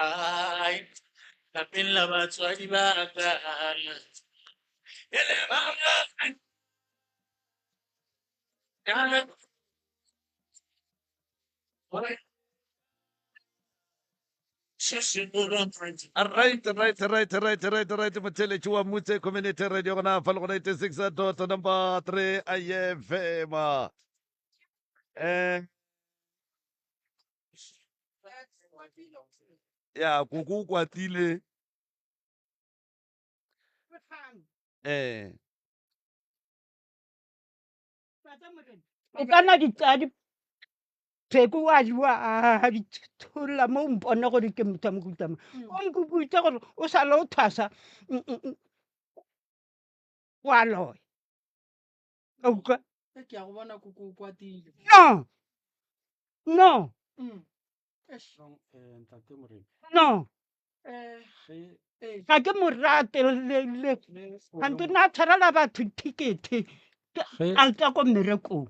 Ai, lapeng la batswadi ba ka. E le ba Right, right, right, right, right, right. Motheletši wa Mutse Community Radio gona fa le go 96 dot number 3 IFM. Eh ya koko o kwatile eh O ka na di tsaya dipheko wa di wa di tholola mo o mpone gore ke motho wa mohuta mang. O nkukuitse gore o sale o thwasa wa loya. Wa utlwa? Ke a go bona koko o kwatile. No. No. Mm. Eish. Eh, ntate Moremi No. Eh, ge eh. Ga ke mo rate le le ge o gante le na tshwarela batho ticket Ge- a tswa ko mmerekong.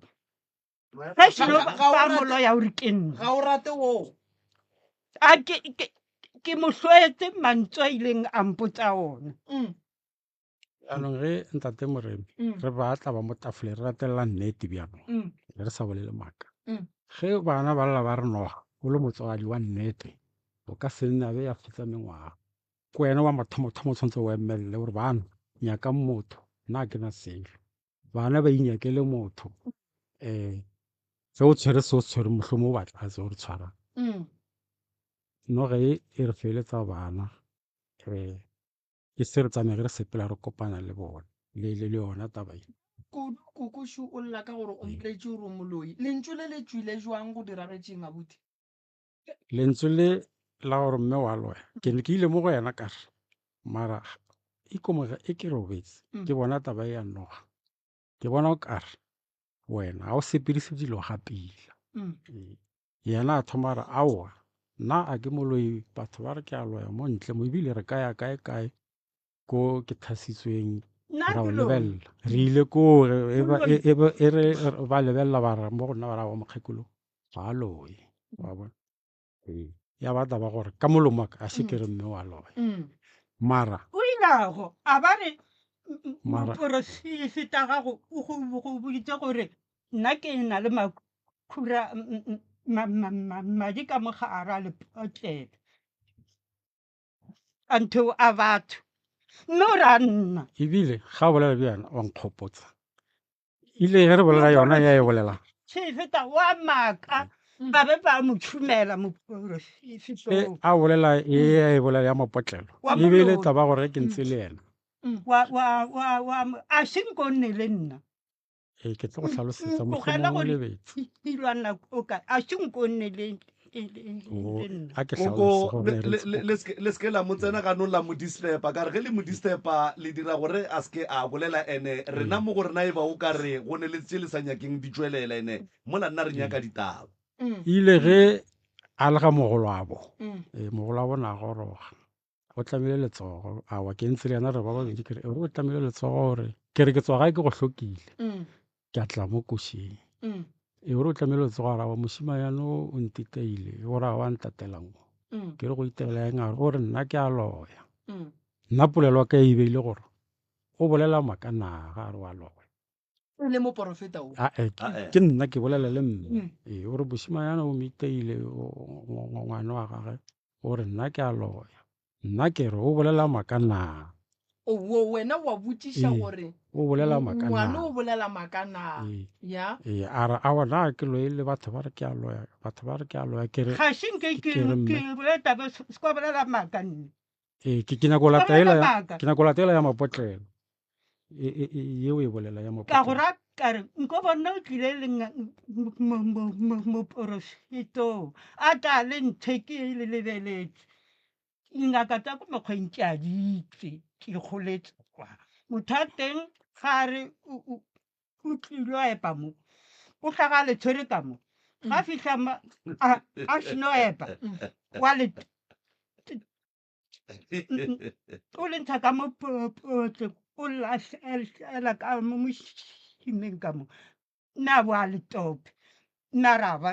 Ge seno Ga- ga o ba rate- mo loya o re ke nna. Ga o rate wo. A ke ke ke mo hloetse mantswe a ileng a mpotsa ona. Mm. Jaanong ge ntate Moremi Mm. re ba tla ba mo tafoleng re latelela nnete bjalo Mm. re sa bolele maaka. Mm. Ge bana ba lla ba re noga o le motswadi wa nnete o ka se nne a be ya fetsa mengwaga. Ke wena wa mathomothomo o tshwanetse o emelele gore bana nyakang motho nna ga ke na selo. Bana ba inyakele motho um ge o tshwere se o se tshwere mohlomongwe o ba tlatse gore tshwarang. Mm. Noga e e re feletsa bana um ke se re tsamaye re sepela re kopana le bona le le le yona taba e. Kudu Kokošu o lla ka gore o mpoletše gore o moloi. Lentšu le le tšwile jwang go diragetšeng abuti? Lentswe le la gore mme wa loya ke ne ke ile mo go yena ka re mara ikomoge e ke robetse Mm. ke bona taba e ya noga ke bona o kare wena ga o sepedise dilo ga pila. Mm. Ee. Yena a thoma a re aowa nna a ke moloi batho ba re ke a loya mo ntle mo ebile re ka ya kae kae ko ke thasitsweng Nna ra ke o loyi. lebelela re ile koo re- e ba- Moloi. e- e ba- e re re ba lebelela ba re mo go nna ba re aowa mokgekolo ga a loye wa bona Ee. ya ba taba gore ka molomo wa ka a se ke re mme wa loya Mm. mara O ilago a ba re Mara- moporofeta gago o go go boditse gore nna ke na le makhura madi ka mo gare a lepotlele a ntho a batho mme o re a nna ebile ga o bolela bjana wa nkgopotsa ile ge re bolela yona ya e bolelang sefeta wa maaka ba be ba mo tšhumela moporofeta e a bolela e a e bolela ya mapotlelo Wa e be e le moloi. taba gore ke ntse le yena wa wa wa wa a se nko nne le nna ee ke tlo go hlalosetsa Ntlogela mohlomong o gore lebetse ilwana o ka a se nko nne le le- le- O- le nna a ke hlalose Koko gore le- re le- ntse le- le seke- le seke la mo tsena ganong la mo disturba ka re ge le mo disturba le dira gore a seke a bolela ene rena mo go rena e ba o ka re go ne le tše le sa nyakeng di tšwelela ene mola nna re nyaka ditaba. Mm. ile ge a le ga mogolwabo Mm. ee mogolwabo na goroga o tlamile letsogo awa ke ntse le yena re ba babedi ke re "E, o tlamile letsogo gore ke re ke tswa gae ke go hlokile Mm. ke a tla mo košeng Mm. e ore o tlamile letsogo a re awa mošimanyane o o ntiteile o re a wa ntatelang mo Mm. ke re go itela eng a re o re nna ke a loya Mm. nna polelo ya ka e beile gore o bolela maaka na ga a re wa loya E le moporofeta o. Ah, eh, Ah, eh. ke nna ke bolela le mme Mm. ee o re mošimanyana o miteile ngwana wa gage o re nna ke a loya nna ke re o bolela maaka na O wo wena wa botšiša Ee, gore o bolela maaka ngwana na o bolela maaka na. Ee. Ya. ee a re aowa na ke loile le batho ba re ke a loya batho ba re ke a loya ke re ga se nke ke Ke re mme. ke bolela taba se ka bolela maaka nna ee ke ke nyako Ka latela bolela ya maaka. ke nyako latela ya mapotlelo e e- e- yeo e bolela ya ka go mapotlelo ra ka re nko bona o tlile le moporofetong a tla le ntho ke e le lebeletse dingaka tsa ko mokgweng ke a di itse ke goletse kwa motho a teng ga a re o- o o tlile a epa mo o hlaga a le tshwere ka mo ga fitlha ma- a a seno epa wa le o le ntsha ka mo potleng o lahlela ka mo mošimeng ka mo mme a bo a le tope mme a re a ba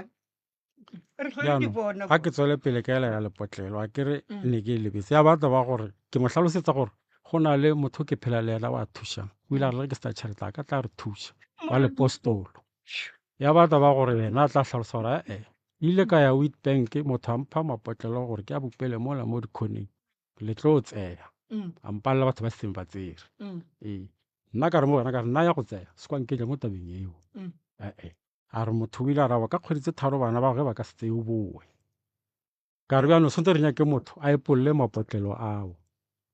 Re hlole di Bjano bona ga kwa. ke tswele pele ka ela ya lepotlelo a ke re Mm. ne ke e lebetse ya batla ba gore ke mo hlalosetsa gore go na le motho ke phela le yena wa thušang o ile a re le ge ke sena tšhelete a ka tla re thuša wa lepostolo ya batla ba gore yena a tla hlalosa gore ee ile ka ya Witbank motho a mpha mapotlelo gore ke a bopele mola mo dikhoneng le tlo tseya Mm. a mpalela batho ba setseng ba tsere Mm. ee nna ka re mo wena ka re nna ya go tseya se kwa nketla mo tabeng eo Mm. ee a re motho o ile a raba ka kgwedi tse tharo bana ba ge ba ka se tseye o boe ka re bjano tshwanetse re nyake motho a epolle mapotlelo ao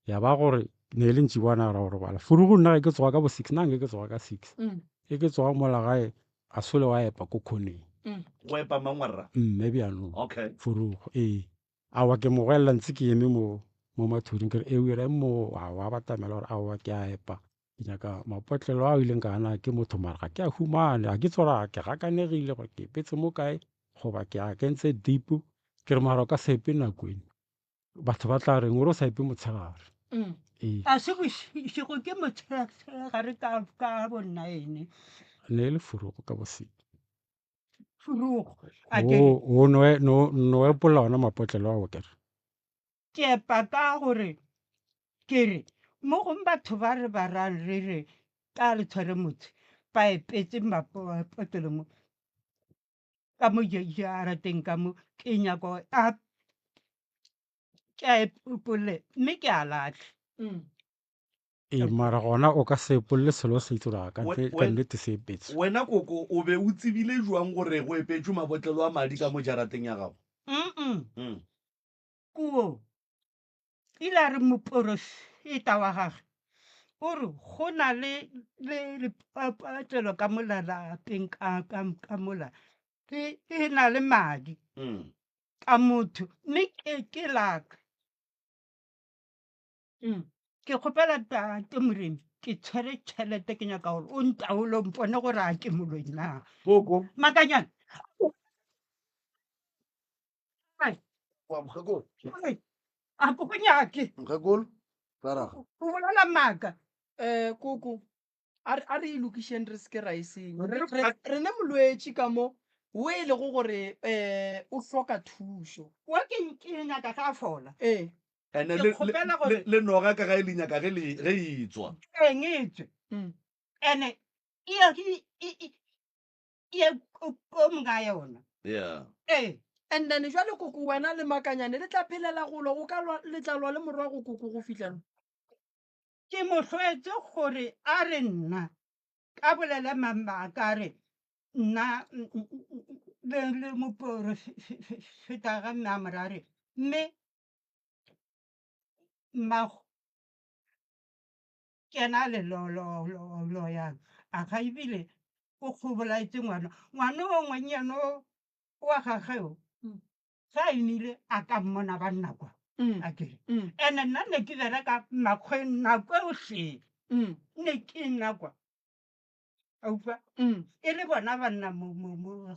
ya ba gore ne e le ntši bona ra go robala furugu nna ge ke tsoga ka bo 6 nna nke ke tsoga ka 6 Mm. e ke tsoga mola gae a sole wa epa ko khoneng Mm. Go epa mang wa rra? Mme bjanong Okay. furugu ee aowa ke mo goelela ntse ke eme mo mo mathuding ke re e o ireng mo aowa a batamela gore aowa ke a epa ke nyaka mapotlelo ao ileng ka ana ke motho mara ga ke a humane ga ke tsora ke gakanegile gore ke epetse mo kae goba ke a kentse deep ke re mara o ka se epe nako eno batho ba tla reng ore o sa epe motshegare Mm. ee A se bošego ke motshegare ka ka bo nine. ne e le furugo ka bosedi Furugo. A ke re o no no no epolla ona mapotlelo ao kere ke epa ka gore ke re mo gong batho ba re ba ra re re ka le tshwere motse ba epetse mapotlelo mo ka mo jarateng ka mo ke nyako a ke a epolle mme ke a latlhe. Mm. ee mara gona o ka se epolle selo se itse gore ka We- ntle- ka we- nnete se epetse Wena koko o be o tsebile jwang gore go epetšwe mabotlelo a madi ka mo jarateng ya gago? Mm-mm. Mm. Kuo ile a re moporofeta wa gagwe o re go na le le lepatlelo ka mola lapeng ka ka ka mola le e na le madi Mm. ka motho mme ke ke laka. Mm. Ke kgopela tate Moremi ke tshwere tšhelete ke nyaka gore o ntaole o mpone gore a ke moloi na. Koko. Makanyana. Ai, Wa mokgekolo. ai, a ke go nyake Mokgekolo. Raraga. o bolela maaka. Eh, koko a re a re e lokišeng re seke ra e senya Re- Re- re re ne molwetši ka mo o e lego gore um o hloka thušo Wa ke ke nyaka ga a fola. ee Ene Ke le, le, kgopela le, gore le noga ka ga e le nyaka ge le ge e tswa. eng e tswe. Mm. Ene e ya e e e ye ko ko monga yona. Yeah. Ee. And then jwale koko wena le makanyane le tla phelela go lwa o ka lwa le tla lwa le morwa go koko go fihla neng? Ke mo hlwetse gore a re nna ka bolele maaka a re nna le le moporofeta ga mme a mo raya a re mme mmago ke ena a le lo lo lo loyang a ga ebile o go bolaetse ngwana ngwana o ngwannyane o wa gagwe o Mm. ga a imile a ka mmona ba nna kwa Mm. a kere Mm. ene nna ne ke bereka makgweng nako eotlhe Mm. ne ke nna kwa a utlwa Mm. e le bona ba nna mo mo mo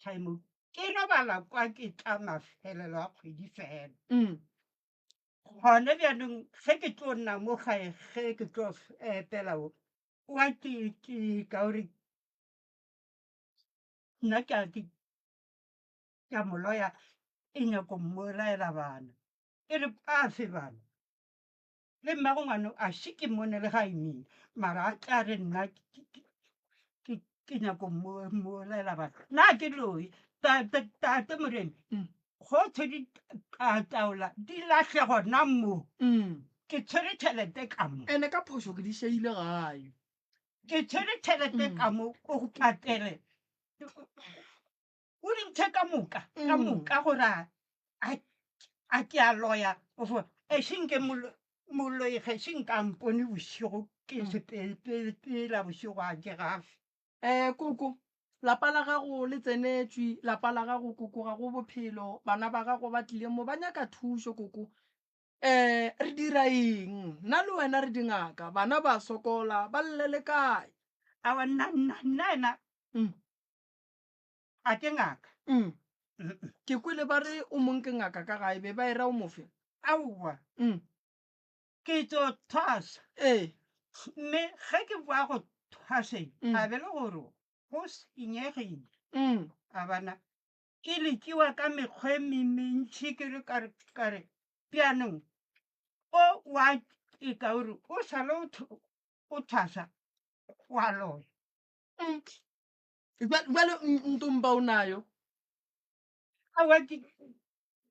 gae mo ke robala kwa ke tla mafelelo a kgwedi fela Mm. gone bjanong ge ke tlo nna mo gae ge ke tlo epela o wa ke ke ka gore nna ke a ke ka mo loya e nyako mmolaela bana e re a fe bana le mmago ngwana a še ke mmone le ga imile mara a tla re nna ke- ke- ke ke nyako mmolaela bana nna ke loi tate tate Moremi Mm. go tshwere taola di lahle gona mo Mm. ke tshwere tšhelete ka mo Ene ka phošo ke di šeile gae. ke tshwere tšhelete Mm. ka mo o go patele o di ntshe ka moka ka Mm. moka gore a a- a ke a loya o fo ešeng ke moloi ge še nka mpone bošego ke Mm. sepela bošego a ke gafe Eh koko lapa la gago le tsenetšwe lapa la gago koko ga go bophelo bana ba gago ba tlile mo ba nyaka thušo koko eh re dira eng nna le wena re dingaka bana ba sokola ba llele kae awa nna nna nna ena Mm. a ke ngaka Mm. Mm-mm. ke kwele ba re o mong ke ngaka ka gae be ba e ra o mofe aowa Mm. ke tso thwasa ee mme ge ke boa go thwaseng Mm. a be le gore go senyegile Mm. a bana Ke lekiwa ka mekgwa e mentši ke re ka re ka re bjanong o wa eka o re o sale o thwasa wa loya. Bjale ntomba o nayo? Aowa ke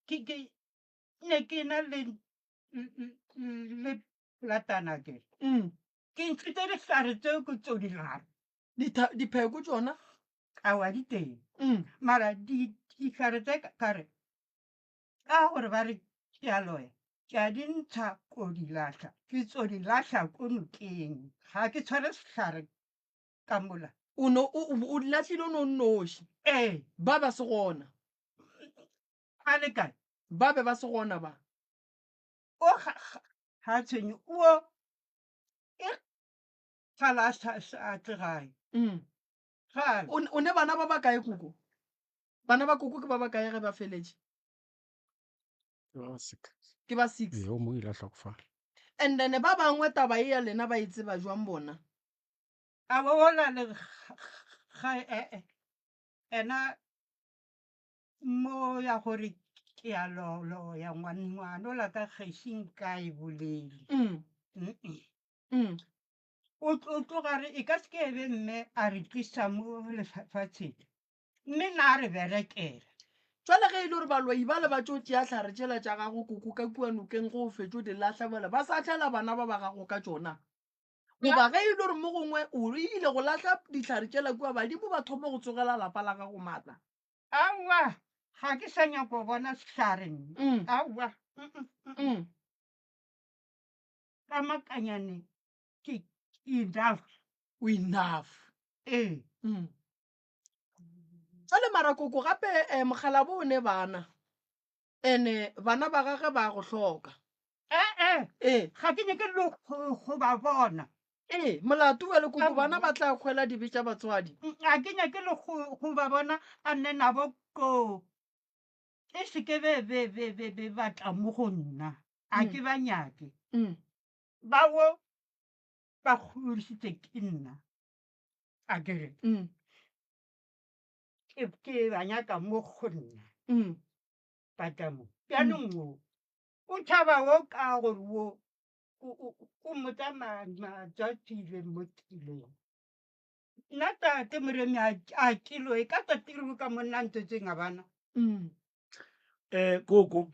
ke ke ne ke na le le latana ke. Ke ntšhitše dihlare tseo ke tso di lala. Dipheko tšona? Aowa di teng. Mara dihlare tse ka re ka gore ba re ke a loya, ke a di ntsha ko di lahla. Ke tso di lahla ko nokeng. Ga ke tshware sehlare ka mola. O no o di lahlile o no nnoši? Ee. Ba ba se gona? Ba le kae? Ba be ba se gona ba? O ga ga tshwenye o e kgale a sa sa tle gae. Kgale. O ne bana ba ba kae koko? Bana ba koko ke ba ba kae ge ba feletše? Ke ba six. Ke ba six. Ee, o mongwe ile a hlokofala. And then ba bangwe taba e ya lena ba e tseba jwang bona? A bo ola le ga e ena mo ya gore ke a loya ngwana ola ka gešo nka e bolele. O tloga re e ka se ke be mme a re tlisa mo lefatsheng mme na re berekela. Jwale ge e le gore baloi bale ba tšo tšea hlare tšela tša gago koko ka kua nokeng ge o fetšo di lahla bjale ba sa hlela bana ba ba gago ka tšona? Goba ge e le gore mo gongwe o ile go lahla dihlare tšela kua badimo ba thome go tsogela lapa la gago maatla? Aowa, ga ke sa nyaka go bona sehlare nna. Aowa. Ka makanyane ke enough. O enough. Ee. Jwale mara koko gape eh, mokgalabo o ne bana ene bana ba gage ba go hloka. Ee. Ee. Ga ke nyake le go ba bona. Ee, molato bjale koko bana ba tla hwela dibe tša batswadi. Ga ke nyake le go ba bona a nne nabo koo. E se ke be be be be be ba tla mo go nna. A ke ba nyake. Bao ba godišitše ke nna. A ke re. Ke ba nyaka mo go nna. Ba tla mo. Bjanong wo o tšhaba wo ka gore wo o mmotsa matšatšile mo tseleng. Nna tate Moremi a ke loe ka tsatsi le ka monna ntswetseng a bana. Eh koko,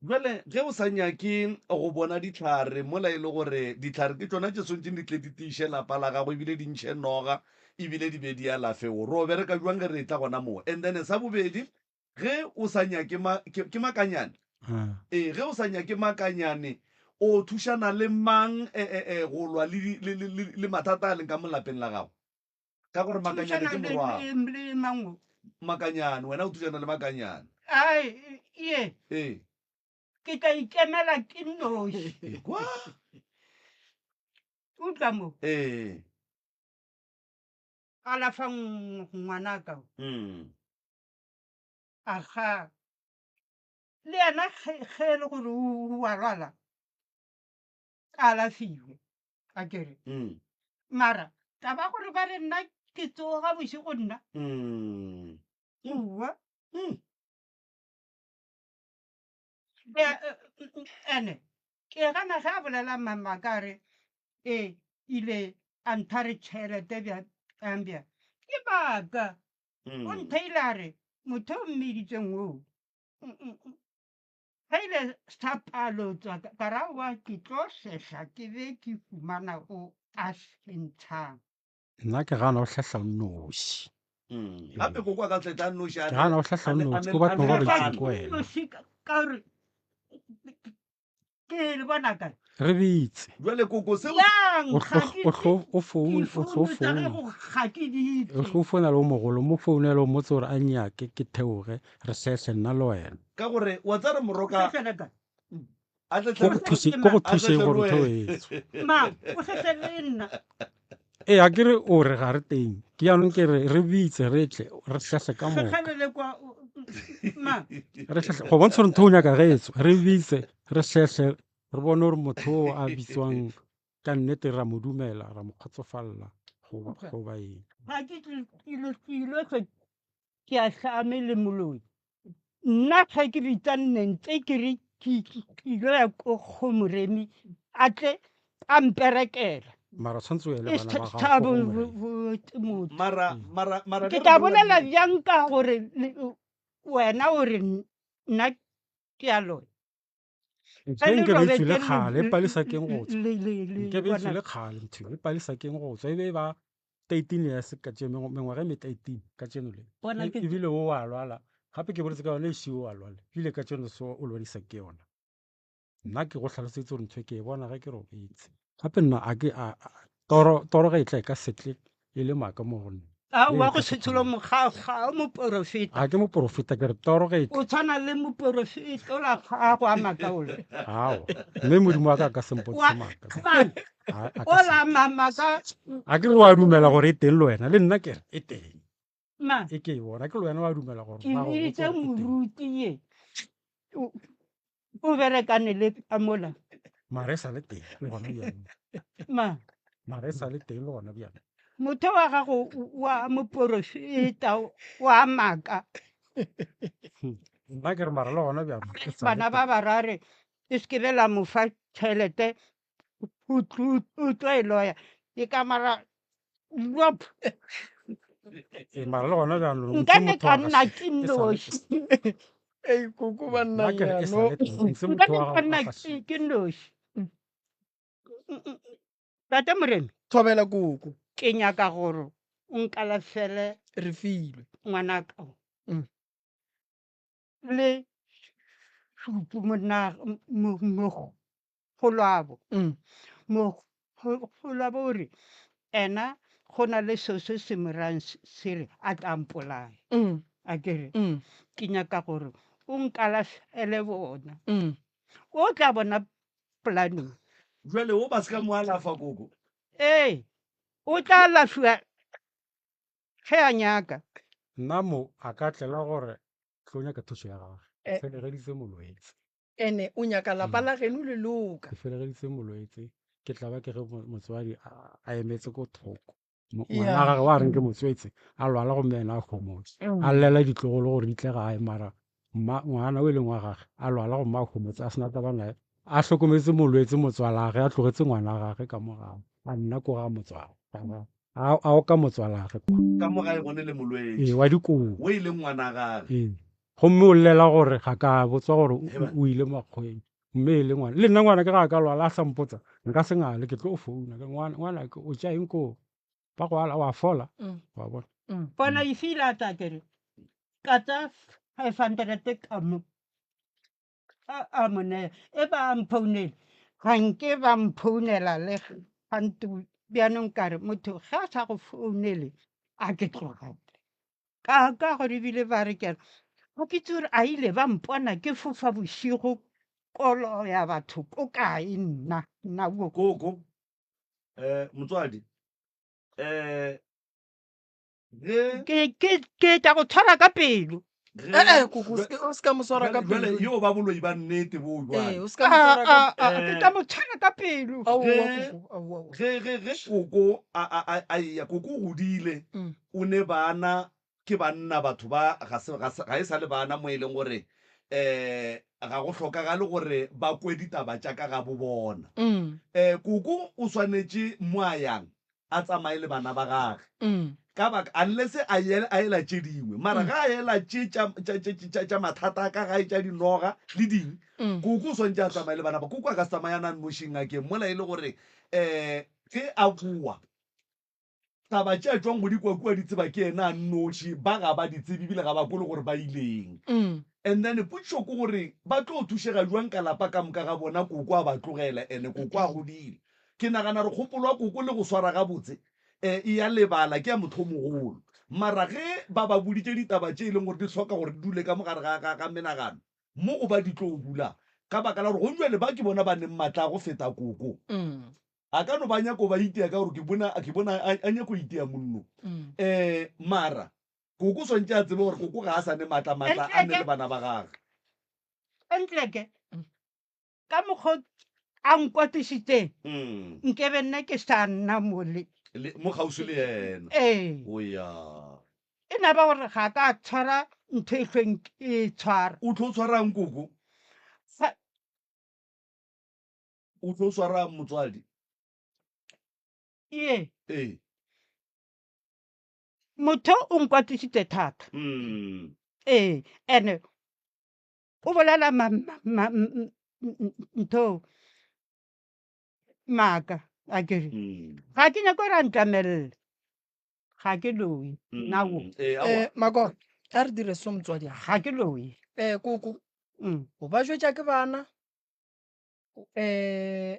Bjale ge o sa nyake go bona dihlare mola e le gore dihlare ke tšona tše swanetšeng di tle di tiiše lapa la gago ebile di ntšhe noga ebile di be di alafe, o ro bereka bjang ge re etla gona moo? And then sa bobedi, ge o sa nyake ma, ke, ke makanyane? Ee, ge o sa nyake makanyane, o thušana le mang e, e, e, go lwa le, le, le, le, le mathata a leng ka mo lapeng la gago? Ka gore makanyane ke Thušana le, morwago. le, le mang o? Makanyane, wena o thušana le makanyane. Ai, ye. Ee. Ke tla ikemela ke nnoši. Ekwa. Utlwa mo. Ee. Alafa ngwanaka o. Mm. Aga. Le yena ge, ge e le gore o a lwala, a alafiwe. A ke re. Mm. Mara taba gore ba re nna ke tsoga bošego nna. Mm. Ua. Mm. Ene ke gana ge a bolela mama ka re e ile a ntha re tšhelete bjang bjang. Ke maaka. O ntheile a re motho o mmiditseng oo ge ile sa palotswa ka ra wa ke tlo sehla ke be ke fumana o a se ntshang. Nna ke gana o hlahla o nnoši. Gape koko a ka hlahla a nnoši. Ke gana o hlahla o nnoši ko batho ba robetšeng ko wena. Nnoši ka gore ke le bona kae? Re bitse. Jwale koko seo. Yang O ga tlo ke o tlo o phone o tlo difounu tsa phone. gago ga ke di O itse. tlo founela o mogolo mo founele o mmotse gore a nnyake ke theoge re hlehle nna le wena. Ka gore wa tsare O moroka hlehlele kae? a tle Ko go tle thuse ko go a tle thuseng tle gore ntho le e etswe. Mang o hlehlele nna. Ee a ke re o re ga re teng. Ke jaanong ke re re bitse re tle re hlehle ka moka. Hlehlele kwa mang? Re hlehle go bontsha gore ntho o nyaka ge e tswa. Re bitse re hlehle re bone gore motho o a bitswang ka nnete ra mo dumela ra mo kgotsofalla goba eng. Ga ke tlile tle. Ke a hlame le moloi. Nna ge ke bitsa nnentse ke re ke ilo ya ko go Moremi a tle a mperekela. Mara tshwanetse o ye le E bana ba gago ko go Moremi. motho. Mara mara mara Ke tla bolela bjang ka gore wena o re nna ke a loya. Ntho e nke be e tswile kgale e palesa keng go tswa nke be e tswile kgale ntho e palesa keng go tswa e be e ba 13 years ka tše mengwaga e me 13 ka tšeno le ebile o wa lwala gape ke boletse ka yone e šio wa lwala ebile ka tšeno so o lwadisa ke yona nna ke go hlalosetse gore ntho e ke e bona ge ke robetse gape nna a ke a toro toro ge e tla e ka setle e le maaka mo go nna. Aowa go se tsholo ga ga o moporofeta. Ga ke moporofeta ke re toro ge e O tshwana le moporofeta ola gago a maaka ola. Aowa mme Modimo wa ka a ka se mpontšhe maaka. Man, ola maaka. A ke re wa dumela gore e teng le wena le nna ke re e teng. Ma. E ke e bona ke le wena wa dumela gore Ke biditse moruti ye. O berekane le ka mola. Mara e sa le teng le gona bjale. Ma. Mara e sa le teng le gona bjale. Motho wa gago wa moporofeta wa maaka. Nna ke re mara le gona bjale. Bana ba barare e se ke be la mo fa tšhelete o tlo e loya. E ka mara Lop. Ee, mara le gona bjalo Nka ne ka nna ke nnoši. Ei koko banna Nna ke re e sa yano. le teng, ntse Nka motho ne wa ka gago nna a ga ke ke nnoši. Tate Moremi, Thobela koko. ke nyaka gore o nkalafele Re filwe. ngwanaka le Šupu monna mo Mogolwabo. Mogolwabo o re, Ena go na le seo se se mo rayang se re a tla mpolaya. A ke re, Ke nyaka gore o nkalafele bona. O tla bona polaneng. Jwale o ba se ka mo alafa koko? Ee, o tla alafiwa ge a nyaka. Nna mo a ka tlela gore tlo nyaka thuso ya gage. Felegeditse molwetse. Ene o nyaka lapa la geno le loka. Ke felegeditse molwetse, ke tla ba ke ge motswadi a emetse ko thoko. Ngwana gage wa reng ke motswetse a lwala gomme ena a homotse. A llela ditlogolo gore di tle gae mara ngwana o e leng wa gage a lwala gomme a homotse a sena taba naye. A hlokometse molwetse motswalage a tlogetse ngwana gage ka mo gae a nna ko ga motswala a oka motswalage kwa. Ka mo gae gone le molwetši. Ee, wa dikobo. O e leng ngwana gage. Ee. Gomme o llela gore ga ka botswa gore o ile makgweng. Mme e le ngwana. Le nna ngwana ke ga a ka lwala a sa mpotsa, nka se ngale, ke tlo founa. Ke ngwana, ngwana ke o tša eng koo? Ba go ala, wa fola. Wa bona. Bona e file a tla ke re, ka tsa 500 ka mo. A mo nea. E ba mphounele, ga nke ba mphounela le gantu. Bjanong ka re, motho ga a sa go founele, a ke tlogele. Ka ka gore ebile ba re ke re, ga ke itse gore a ile ba mpona ke fofa bošego kolo ya batho ko kae nna nna wo. Koko, eh, motswadi, eh, ge Ke ke ke tla go tshwara ka pelo. ge Eh, eh, koko, o se ke- o se ka mo swara ka bjale bjale pelo. yo ba boloi ba nnete bo Ee, jwale. o se ka mo swara ka Ah, ah, ah, ke Eh. tla mo tshwara ka pelo. Aowa, Ge- koko, aowa, aowa. Ge ge ge koko a a a a eya koko o godile o ne bana ke banna batho ba ga se ga se ga e sa le bana mo e leng gore eh ga go hlokagale gore ba kwe ditaba tša ka ga bo bona. Eh koko o swanetše mo a yang a tsamaye le bana ba gage ka baka unless a ye a ela tše dingwe mara ga a ela tše tša tša tša tša tša mathata a ka gae tša dinoga le ding koko o swantše a tsamaye le bana ba koko a ka se tsamaye a na nnoši ngakeng mola e le gore um ge a boa taba tše a tšwang go di kwa kua di tseba ke yena a nnoši ba ga ba di tsebe ebile ga ba kwe le gore ba ileng and then potšišo ke gore ba tlo thušega jwang ka lapa ka moka ga bona koko a ba tlogela ene koko a godile Ke nagana gore kgopolo ya koko le go swara gabotse e ya lebala, ke ya motho o mogolo. Mara ge ba ba boditše ditaba tše e leng gore di hloka gore di dule ka mo gare ga, ga, ga menagano, mo go ba di tlo dula. Ka baka la gore gong bjale ba ke bona ba neng matla a go feta koko. A ka no ba nyako ba itia ka gore ke bona, ke bona a, a nyako itia monno. Um mara koko swantše a tsebe gore koko ga a sa ne matla, matla a ne le bana ba gage. Entleke, Ka mokgwa o a nkwatišitšeng, nkebe nna ke sa nna mole. Le, mo kgauswi le yena. Ee. O ya. E na ba gore ga ka tshwara ntho e hlweng ke e tshwara. O tlo tshwarang koko? Sa O tlo tshwarang motswadi? Ee. Ee. Motho o nkwatisitse thata. Mm. Ee, ene o bolela ma, ma, ntho maaka a kere. Mm. Ga ke nyake gore a ntlamelele. Ga ke loyi. Nna wo. Mm. Ee, aowa. Eh, Makoro, a re dire so motswadi a. Ga ke loyi. Eh, koko, Mm. o ba jwetša ke bana. Eh,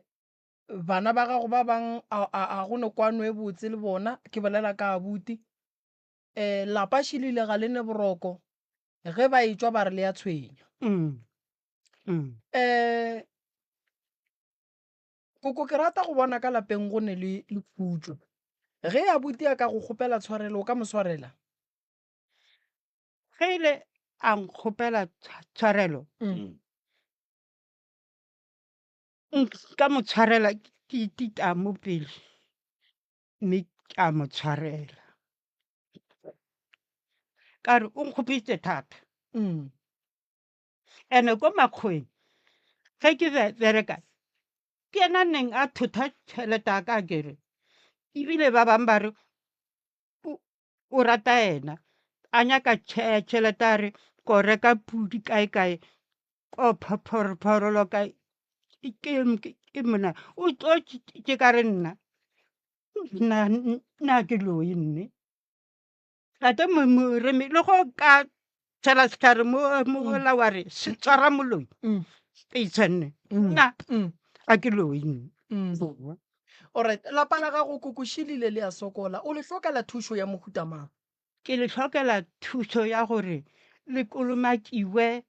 bana ba gago ba bang a, a, a go ne kwano e botse le bona, ke bolela ka abuti. Eh, lapa šilile ga le ne boroko, ge ba etšwa ba re le ya tshwenya. Mm. Mm. Eh, koko ke rata go bona ka lapeng go ne le, le khutšo. Ge abuti a ka go kgopela tshwarelo, o ka mo swarela? Ge ile a nkgopela tshwarelo, Mm. nka mo tshwarela ke itita mo pele, mme ke a mo tshwarela. Ka re o nkgopeditse thata. Mm. Ene ko makgweng ge ke bereka ke ena neng a thotha tšhelete ya ka kere, ebile ba bangwe ba re o rata ena, a nyaka tšhelete a re ko reka pudi kae kae, ko phorolo kae, ke mona o tlo tše ka re nna, nna, nna ke loi mme. Tate moremi le go ka tshela setlhare mo mo Mm. la wa re se tshwara moloi. Mm. Ke itshwanne. Mm. Nna Mm. a ke loi nne. Mm. Borwa. Alright, lapa la gago koko šilile le a sokola, o le hlokela thušo ya mohuta mang? Ke le hlokela thušo ya gore le kolomakiwe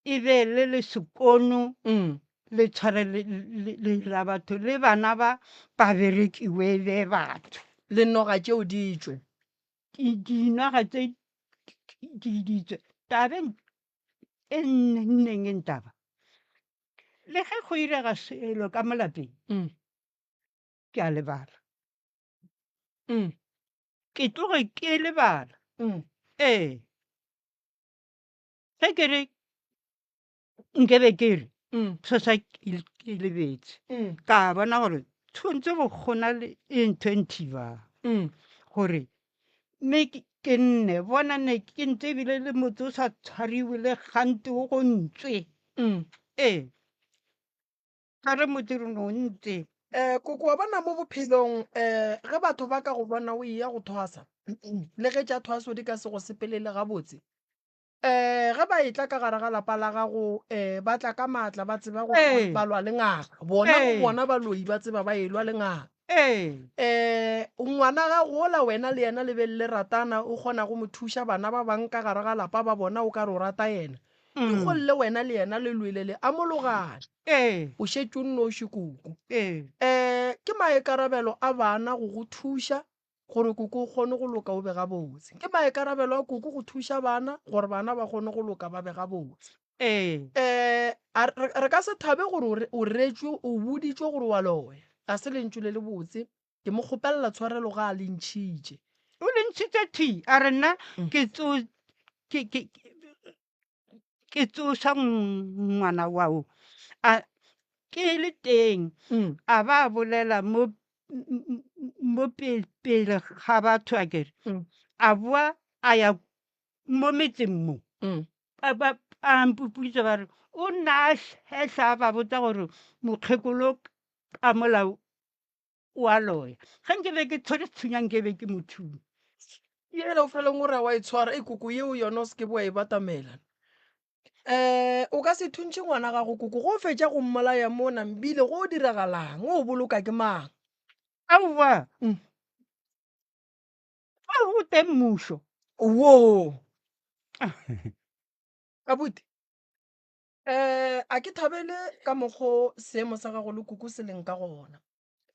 e be le le sekono Mm. le tshware le, le, le la batho le bana ba ba berekiwe be batho. Le noga tšeo di tšwe. Ke dinoga tše di di tšwe. Tabeng e nneng e ntaba. Le ge go irega selo ka mo lapeng, Mm. ke a lebala. Mm. Ke tloge ke lebala. Mm. Ee. Ge ke re nkebe ke re Mm. se sa ke lebetse. Mm. Ka bona gore tshwantse go gona le e ntho e nthibang. Mm. Gore mme ke nne bona ne ke ntse ebile le motse o sa tshwariwe le gante o go ntswe. Mm. Ee. Ka re motse re no ntse. Eh, koko wa bona mo bophelong, eh, ge batho ba ka go bona o eya go thwasa, le ge tša thwaso di ka se go sepelele gabotse, eh, ge ba etla ka gare ga lapa la gago, eh, ba tla ka maatla, ba tseba gore Ee. ba lwa le ngaka. Bona go Ee. bona baloi ba tseba ba elwa le ngaka. Ee. Eh, ngwana gago ola wena le yena le be le ratana, o kgona go mo thuša bana ba bang ka gare ga lapa ba bona o ka re o rata yena. Mm. Dikgolle wena le yena le lwele le amologane. Ee. O šetše o nnoši koko. Ee. Eh, ke maikarabelo a bana go go thuša gore koko o kgone go loka o be gabotse. Ke maikarabelo a koko go thuša bana gore bana ba kgone go loka ba be gabotse. Ee. Eh, a re, re ka se thabe gore o re, o retšwe, o boditšwe gore wa loya. Ga se lentšu le le botse. Ke mo kgopelela tshwarelo ga a le ntšhitše. O le ntšhitše thi, a re nna Mm. ke tso, ke, ke, ke tsoša ngwana wa o. A, ke le teng. Mm. A ba bolela mo, mo pele ga batho a kere. Mm. A boa a ya mo metseng mo. Mm. Ba, ba, a mpopoditse ba re, o nna a hehla a ba botsa gore mokgekolo ka molao o a loya. Ge nke be ke tshwere sethunya nke be ke mo thunya. Yela o feleng o re wa e tshwara, e koko yeo yona o se ke wa e batamela. Eh, o ka se thuntšhe ngwana gago koko, go fetša go mmolaya mo nambile go diragalang, o boloka ke mang? Aowa. Mm. Fa go teng mmušo. Wo. Abuti. Eh, a ke thabele ka mokgo seemo sa gago le koko se leng ka gona.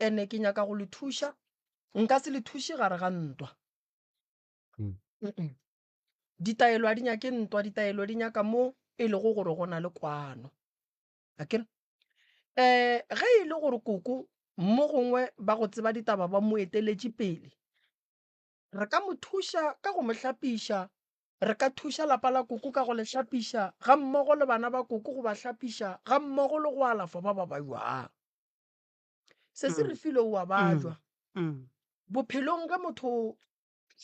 Ene ke nyaka go le thuša, nka se le thuše gare ga ntwa. Mm. Mm-mm. Ditaelo a di nyake ntwa, ditaelo di nyaka mo e lego gore go na le kwano. Akere? Eh, ge e le gore koko mo gongwe ba go tseba ditaba ba mo eteletše pele. Re ka mo thuša ka go mo hlapiša, re ka thuša lapa la koko ka go le hlapiša gammogo le bana ba koko go ba hlapiša gammogo le go alafa ba ba bajwang. Se se re filwe o a bajwa. Bophelong ge motho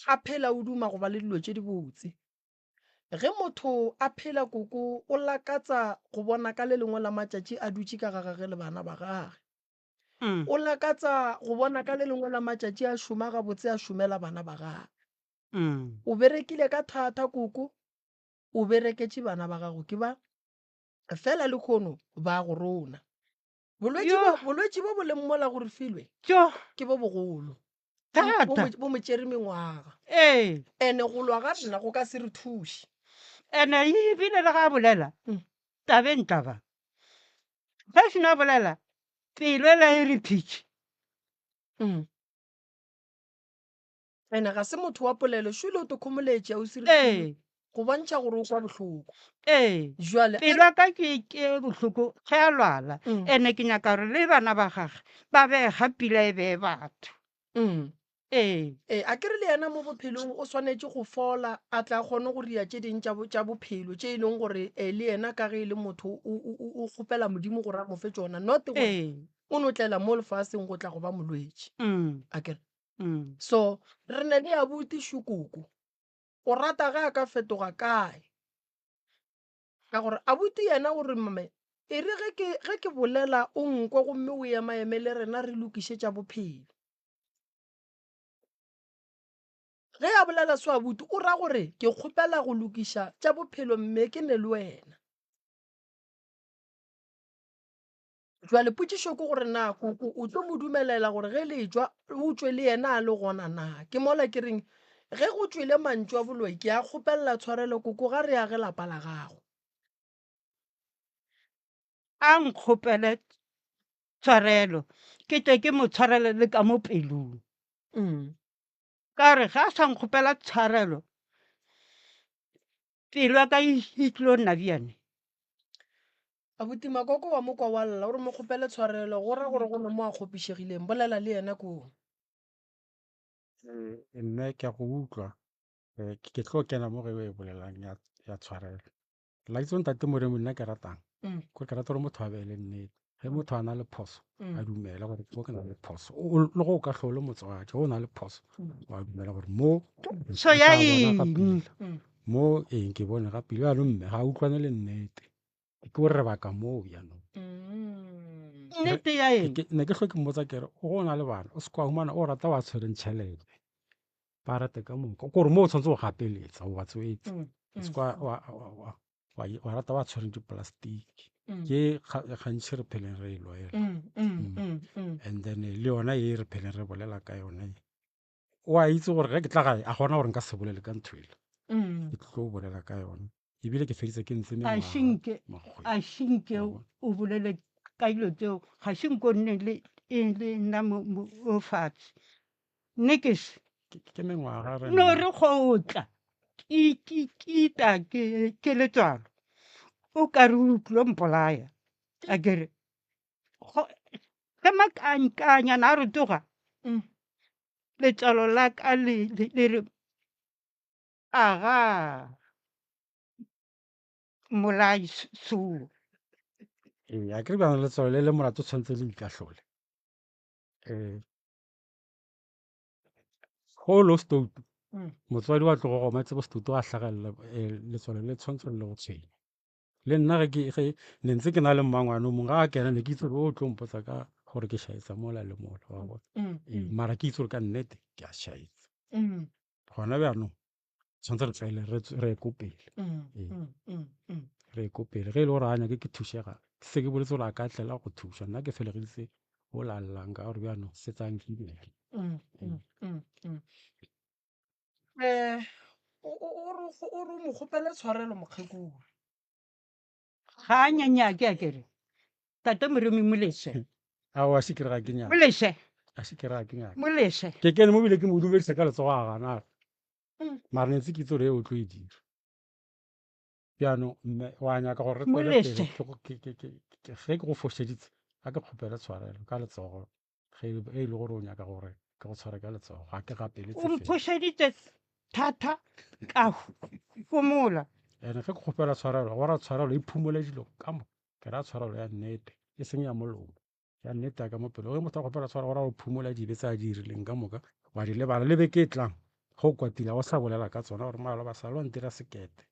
a phela o duma go ba le dilo tše dibotse. Ge motho a phela koko o lakatsa go bona ka le lengwe la matšatši a dutše ka ga gage le bana ba gage. O lakatsa go bona ka le lengwe la matšatši a šoma gabotse a šomela bana ba gage. O berekile ka thata koko, o bereketše bana ba gago ke ba fela lehono ba go rona. Bolwetši bo, bolwetši bo bo leng mola go re filwe ke bo bogolo. Thata. Bo mo tšere mengwaga. Ee. Ene go lwa ga rena go ka se re thuše. Ene ebile le ga a bolela tabeng taba ge a sena bolela pelo ela e re phitši. Ene ga se motho wa polelo, šole o tokhomoletše ausi re Ee. go bontšha gore o kwa bohloko. Ee. Jwale Pelo ya ka ke ke bohloko ge a lwala. Ene ke nyaka gore le bana ba gage ba be ga pila e be batho. Ee. Ee, a ke re le yena mo bophelong o swanetše go fola a tla kgone go ria tše ding tša tša bophelo tše e leng gore eh, le yena ka ge e le motho o, o, o, o kgopela Modimo gore a mo fe tšona not gore Ee. o no tlela mo lefaseng go tla go ba molwetši. A ke re Mm. So re ne le abuti Šukoko. O rata ge a ka fetoga kae? Ka gore abuti yena o re mme e re ge ke ge ke bolela o nkwe gomme o emaeme le rena re lokiše tša bophelo. Ge a bolela so abuti o ra gore ke kgopela go lokiša tša bophelo mme ke ne le wena. Jwale potšišo ke gore na koko o tlo mo dumelela gore ge le etšwa o tšwe le yena a le gona na? Ke mola ke reng ge go tšwele mantšu a boloi ke a kgopelela tshwarelo koko ga re age lapa la gago. A nkgopele tshwarelo ke tle ke mo tshwarele le ka mo pelong. Ka gore ge a sa nkgopela tshwarelo pelo ya ka e tlilo nna bjane. Abuti Makoko wa mo kwa wa lla, o re mo kgopele tshwarelo, go ra gore go ne mo a kgopišegileng. Bolela le yena koo. Ee, nna ke a go utlwa. Eh, ke tlo kena mo ge o e bolelang ya, ya tshwarelo. La itse ntate Moremi nna ke ratang. Ko ke rata gore motho a be le nnete. Ge motho a na le phoso, a dumela gore mo ke na le phoso. O- Le go o ka hlole motswadi, ge o na le phoso, wa dumela gore mo So ya ka bona ga eng? pila. Mo eng ke bone ga pila. Jaanong mme ga a utlwane le nnete. Ke gore re baka moo bjanong. Nnete ya eng? Ke- Ne ke hlwe ke mmotsa ke re go na le bana o se kwa humana o rata wa tshwereng tšhelete ba rate ka moka kore mo o tshwanetse go gapeletsa o ba tswetse o se kwa wa, wa, wa, wa, wa rata wa tshwereng diplastiki ke gantši re pheleng re e lwela and then le yona e re pheleng re bolela ka yone e o a itse gore ge ke tla gae a gona gore nka se bolele ka ntho ele ke tlo bolela ka yone ebile ke feditse ke ntse A šinke mengwaga a šinke Wa bona. o bolele ka dilo tseo ga šinke o nne le eng le nna mo mo- o fatshe nne ke se Ke- ke mengwaga re no nna. re go tla ke ke ke ita ke ke letswalo o ka re o tlilo mpolaya a kere go- ge makankanyana a re tsoga letswalo la ka le le- le re Aga, mmolai suo. Ee, a kere bjang letswalo le le molato tshwanetse le ikahlole. Um go lo stoutu motswadi wa tlogo goma tsebo stoutu a hlagelela eh, letswalo le tshwanetse le go tshwenya. Le nna ge ke ge ne ntse ke na le mmangwane o mongwe ga a kena ne ke itse gore o tlo mpotsa ka gore ke shaetsa mola le mola wa bona. Ee, mara ke itse gore ka nnete ke a shaetsa. Gona bjanong tshwanetse re tswele re tswe- re ye ko pele Ee. re ye ko pele ge e le gore a nyake ke thušega se ke boletse gore a ka tlela go thuša nna ke felegeditse o la llang ka gore bjanong se tsang ke imela Um o o- o re o re o mo kgopele tshwarelo mokgekolo. Ga a nyanyake a kere tate Moremi mo lese. Aowa a se ke re ga ke nyake. Mo lese. A se ke re ga ke nyake. Mo lese. Ke kene mo bile ke mo dumedisa ka letsogo a gana a re mara ne ntse ke itse gore e o tlo e dira. Bjanong mme wa nyaka gore re Mo tswele lese. pele ke go- ke- ke- ke- ke- ge ke go fošeditse a ke kgopele tshwarelo ka letsogo ge e le gore o nyaka gore. Ke go tshware ka letsogo, ga ke gapeletse O felo. mphošeditše thata ka homola. Ene ge ke kgopela tshwarelo, go ra tshwarelo e phumole dilo ka moka. Ke ra tshwarelo ya nnete, e seng ya molomo. Ya nnete ya ka mo pelong. Ge motho a kgopela tshwarelo go ra go phumola dibe tse a di dirileng ka moka, wa di lebala. Le beke e tlang, ge o kwatile ga o sa bolela ka tsona gore maloba sa le wa ntira sekete.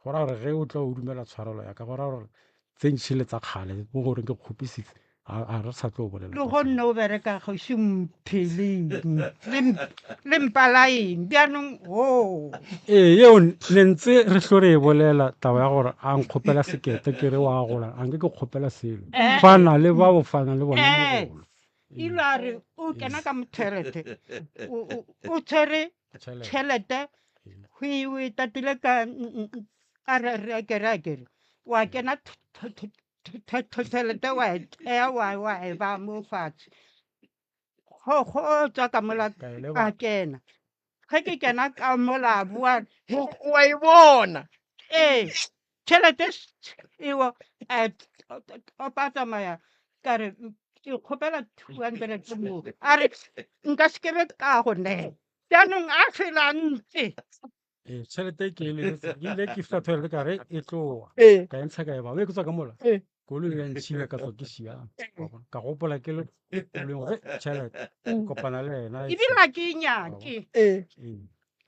Go ra gore ge o tla o dumela tshwarelo ya ka, go ra gore tse ntši le tsa kgale mo goreng ke kgopisitse, a re sa tlo bolela. Le go nna o bereka go se mpheleng le mpalaeng bjanong o. Ee, yeo ne ntse re hlo re e bolela taba ya gore a nkgopela sekete ke re wa gola, a nke ke kgopela selo. Fana le ba o fana le bona mogolo. Ile a re o kena ka mothelete, o tshwere tšhelete o e tatile ka a re re akere akere wa kena tšhelete wa e tšea wa wa e ba mo fatshe go go tswa ka mola ka kena ge ke kena ka mola boa wa e bona ee tšhelete ewa opa tsamaya ka re ke kgopela 200 mo a re nka se ke be ka go neela jaanong a fela ntse Ee, tšhelete ke e lebetse ke ile ke fihla toilet ka re e tloa Ee. ka e ntsha ka e ba ke tswa ka mola Ee. koloi ya ntšhile ka tswa ke šiana Wa bona? ka gopola ke le koloing gore tšhelete kopana le ena e ebile ga ke e nyake Ee. Ee.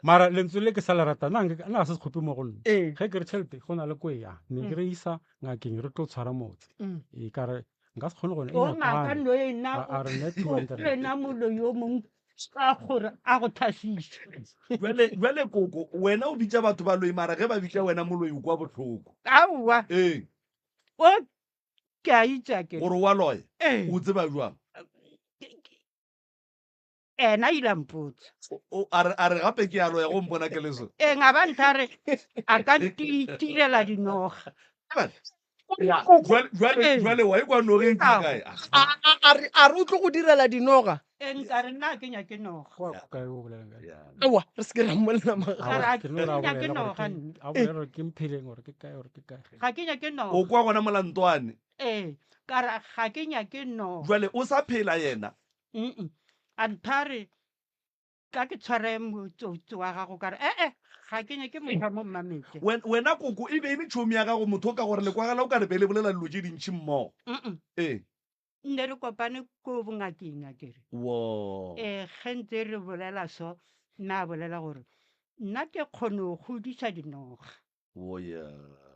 mara lentswe le ke sa le rata nna nke- nna ga se sekgopi mo go nna Ee. ge ke re tšhelete go na le ko e yang ne ke re isa ngakeng re tlo tshwara motse Mm. ee ka re nka se kgone gone e o ngaka nyakane no ena a re ne 200 ena molo yo mongwe ka gore a go thasiše Jwale jwale koko wena o bitša batho baloi mara ge ba bitša wena moloi o kwa bohloko. Aowa. Ee. O ke a itse akere. Gore wa loya. Ee. O tseba jwang? Ena ile a mpotsa. O a re a re gape ke a loya go mpona ke le so. Ee nga ba ntha re a ka ntirela dinoga. Jwale jwale jwale wa ikwa nogeng ke kae? A a a re a re o tlo go direla dinoga. Ee nka re nna ke nyake noga. Kwa kae o bolelang kae? Aowa re se ke ra mmolela maga. Ka re Aowa, ke no re a nyake bolela gore noga ke nna. a bolela gore ke mpheleng gore ke kae gore ke kae. Ga ke nyake noga. O kwa gona molantwane. Ee ka re ga ke nyake noga. Jwale o sa phela yena? Mm a ntha re ka ke tshware motsotso wa gago ka re ee ga ke nyake motho mo mmametse. Wena koko e be e le tšhomi ya gago motho o ka gore le kwagala o ka re be le bolela dilo tše dintši mmogo. Ee. Nne re kopane ko bongakeng akere. Wo. Ee ge ntse re bolela so nna a bolela gore nna ke kgone go godiša dinoga. Wo ya.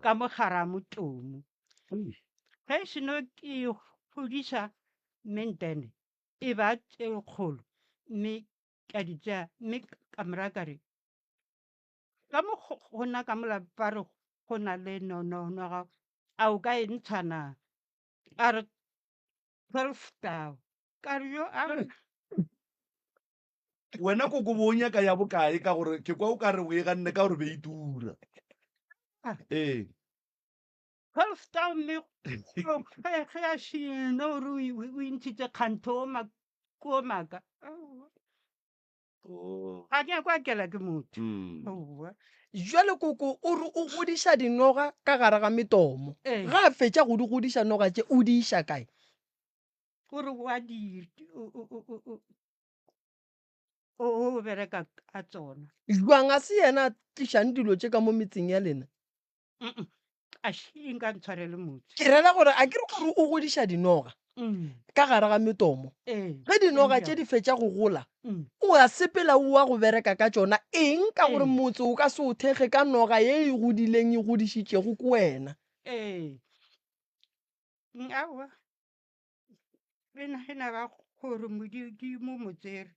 Ka mo gare a motomo. Ge seno ke godiša mentene e ba tše kgolo mme ka di tšea mme ka mora ka re ka mo go nna ka mola ba re go na le nononoga a o ka e ntsha na a re 12 tao ka re yo a Wena koko bo o nyaka ya bokae ka gore ke kwa o ka re o e ganne ka gore be e tura. Ee. 12 tao mme ge a šino gore o intshitse kgantho o ko maka. Oh. Ga ke nyake go akela ke motho. Mm. Jwale koko o re o godiša dinoga ka gare ga metomo. Ee. Ga a fetša go di godiša noga tše o di iša kae? O re wa di o bereka ka tsona. Jwang a se yena a tlišang dilo tše ka mo metseng ya lena? A še nka ntshwarele motho. Ke rera gore a ke re gore o godiša dinoga ka gare ga metomo. Ee. Ge dinoga tše di fetša go gola, o a sepela o wa go bereka ka tšona eng ka gore motse o ka se o thekge ka noga ye e godileng e godišitšego ke wena. Ee. Aowa. E na e na ba gore modimo mo tsere.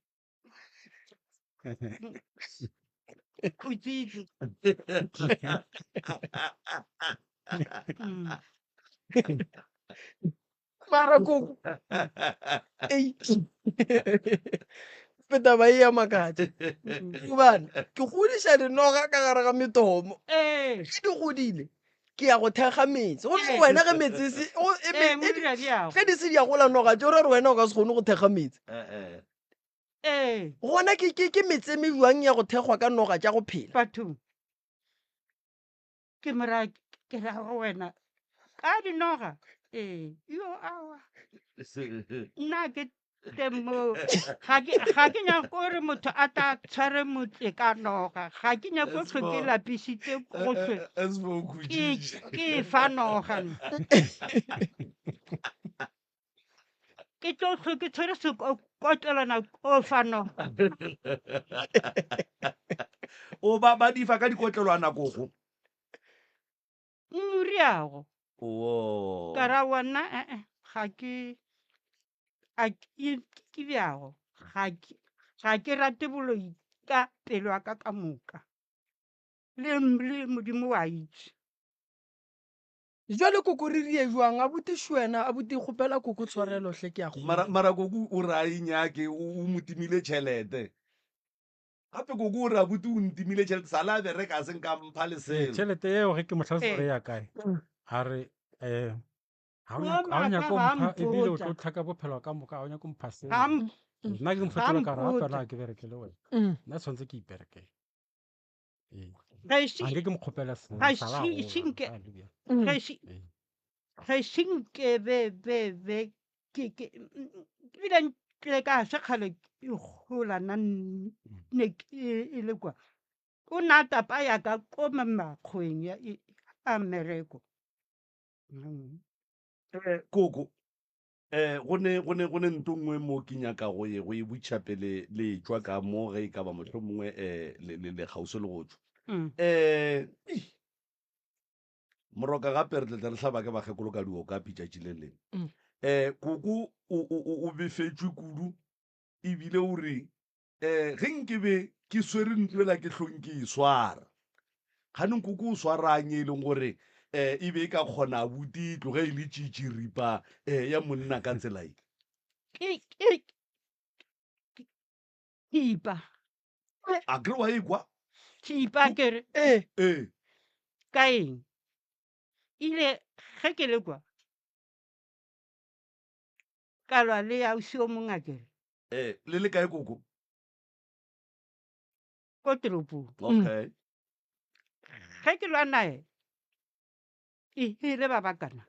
Khutsitse. Mara koko. Ei. Gape taba e ya makatša. Gobane ke godiša dinoga ka gare ga metomo. Ee. Ge di godile ke ya go thekga metse. Gomme wena ge metse e se e Ee, mo dira di yago. ge di se di a gola noga tše o ra gore wena o ka se kgone go thekga metse. Ee. Gona ke ke ke metse e mejwang ya go thekgwa ka noga tša go phela? Bathong ke mora ke ra go wena ka dinoga ee yo awa nna ke. Teng moo ga ke ga ke nyako gore motho a tla tshware motse ka noga ga ke nyako tlho ke lapisitse go tlhwe ke ke fa noga nna. Ke tlo tlhwe ke tshwere sekotlelwana ko fa noga. O ba ba di fa ka dikotlelwana koko. Moriago. Oo. Ka ra wa nna eh eh ga ke a ke ke bjago ga ke ga ke rate boloi ka pelo ya ka ka moka. Le le Modimo wa itse. Jwale koko re rie jwang abuti Shwena abuti kgopela koko tshwarelo hle ke a Mara kgopela. mara koko o re a e nyake o o mo timile tšhelete. Gape koko o re abuti o ntimile tšhelete sa le a bereka a se nka mpha le Ee, selo. tšhelete eo ge ke mo tlhalosetsa gore Ee. e ya kae a re um ga o Yo nyako ga o maaka nyako ga a mpha ebile o mpotša. tlo tlhaka bophelo ka moka ga o nyako mpha Ga selo m- nna ke mo ga fetola ka re gape mpotša. na ke bereke le wena nna tshwanetse ke iperekele ee Ga ešo a nke ke mo kgopela selo ga sa la ešo gola ešo nke a le bjalo ga ešo ee ga ešo nke be be be ke ke ebile nkile ka se kgale ke gola nna ne ke e le kwa o na tapa ya ka ko makgweng ya a mmereko. Koko, go ne go ne go ne nto nngwe mo ke nyaka go e go e botšiša pele le tšwa ka mo ge e ka ba mohlomongwe le le le kgauswi le go tšwa. Moroka gape re tla tla re hlaba ke bakgekolo ka diokapi tšatši le lengwe. Koko o o o o befetšwe kudu ebile o re um ge nkebe ke swere ntlo ela ke hlong ke e swara. Kganong koko o swarang e leng gore um e be e ka kgona abuti e tloge e le tšitširipa um ya monna ka tsela e? Ke ke thipa. A kere wa e kwa? Thipa ke re. Ee. Ee. Ka eng? Ile ge ke le kwa ka lwa le ausi o mongwe a kere. Ee, le le kae koko? Ko toropong. Okay. Ge ke lwa nae e ile ba bakana.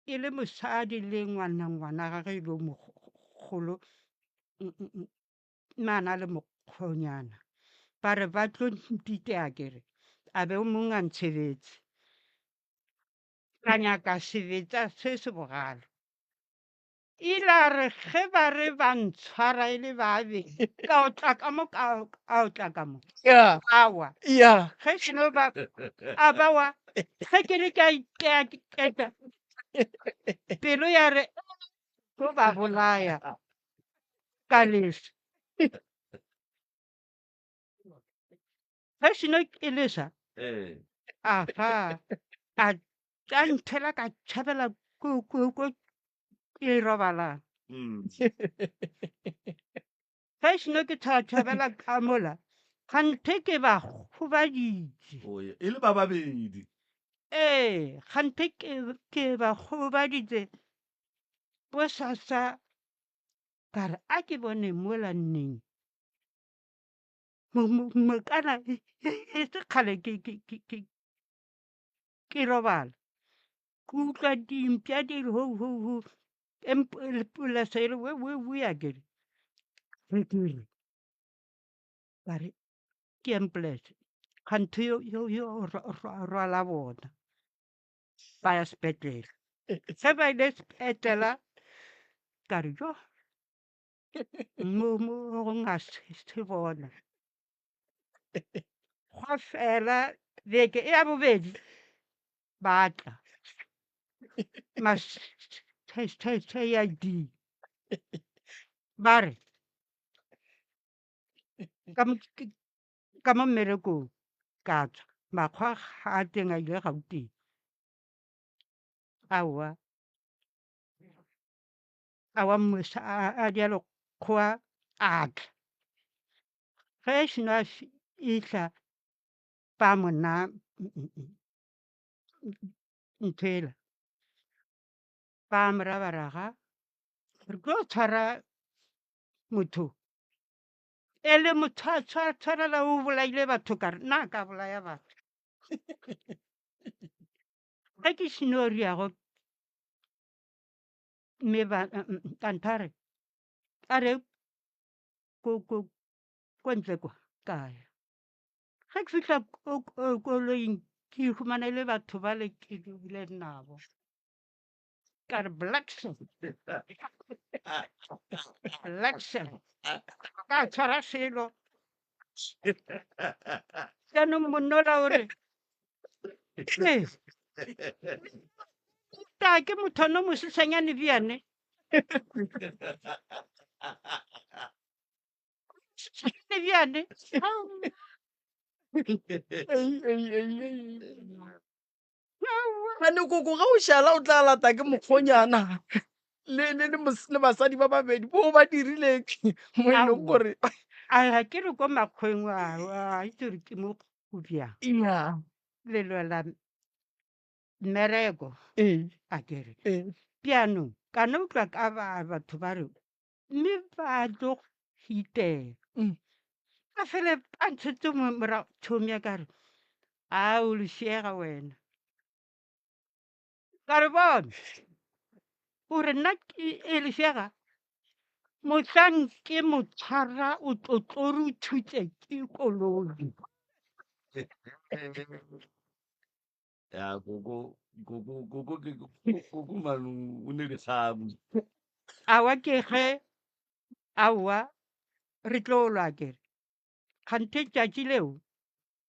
E le mosadi le ngwana ngwana gagwe e le o mogolo mme a na le mokgonyana. Ba re ba tlo ntitea kere a be o mongwe a ntshebetse. Ka nyaka sebetsa se se bogale. Ile a re ge ba re ba ntshwara e le babe, ka otla ka mo ka ka otla ka mo. Yeah. Awa. Yeah. Ge seno ba a ba wa ge ke re ke a itea ke qeta. Pelo ya re tlo ba bolaya ka lesa. Ge seno ke lesa. Eh. Aha. A tša nthela ka tšhabela ko ko ko ke robalang. Ge seno ke tšhabela ka mola, kganthe ke ba gobaditše. Oye, e le ba babedi. Ee, kganthe ke ke ba gobaditše. Bosasa ka re a ke bone mola nneng. Mokana e se kgale ke ke ke ke ke robala. Ke utlwa dimpša di re ho ho ho, polasa e re we we we a ke re. Ge ke re ka re ke ambulance kganthe yo yo yo rwala bona ba ya sepetlele. Ge ba ile sepetlele ka re jo mo mo gongwe a se bona. Gwa fela beke e ya bobedi ba tla ma CID ba re ka mo ka mo mmerekong ka tswa makgwa ga a teng a ile Gauteng. Aowa aowa a dia lekgowa a tla. Ge seno a fihla ba mo naya ntho ela ba mo raya ba re aga re tlo tshwara motho e le motho a tshwarela o bolaile batho ka re nna ka bolaya batho. Ge ke seno riago Mme ba kanthe a re, a re ko ko ko ntle kwa ka ya. Ge ke fihla ko koloing ke humana e le batho bale ke dule nabo. Ka re Blackson, Blackson, ka tshwara selo. Jaanong monnola o re, ee, ta ke motho ano mosesanyane bjane. Sesanyane bjane. Gane koko ge o šala o tla lata ke mokgonyana le, le, le, le basadi ba babedi bo ba dirile mo e leng gore a ga ke re ko makgweng a itse gore ke mo go bjang ya le lwela mmereko ee a kere ee bjanong ka no utlwa ka ba batho ba re mme ba tlo hitela Mm. ka fele a ntshetse morago tšhomi ya ka re a o lešega wena ka re bona o re nna ke e lešega mohlang ke mo tshwara o tlo tlo re o thutse ke koloi Ya koko koko koko ke koko manu o ne dikgamu. Aowa ke ge aowa re tlo lwa kere kganthe tšatši leo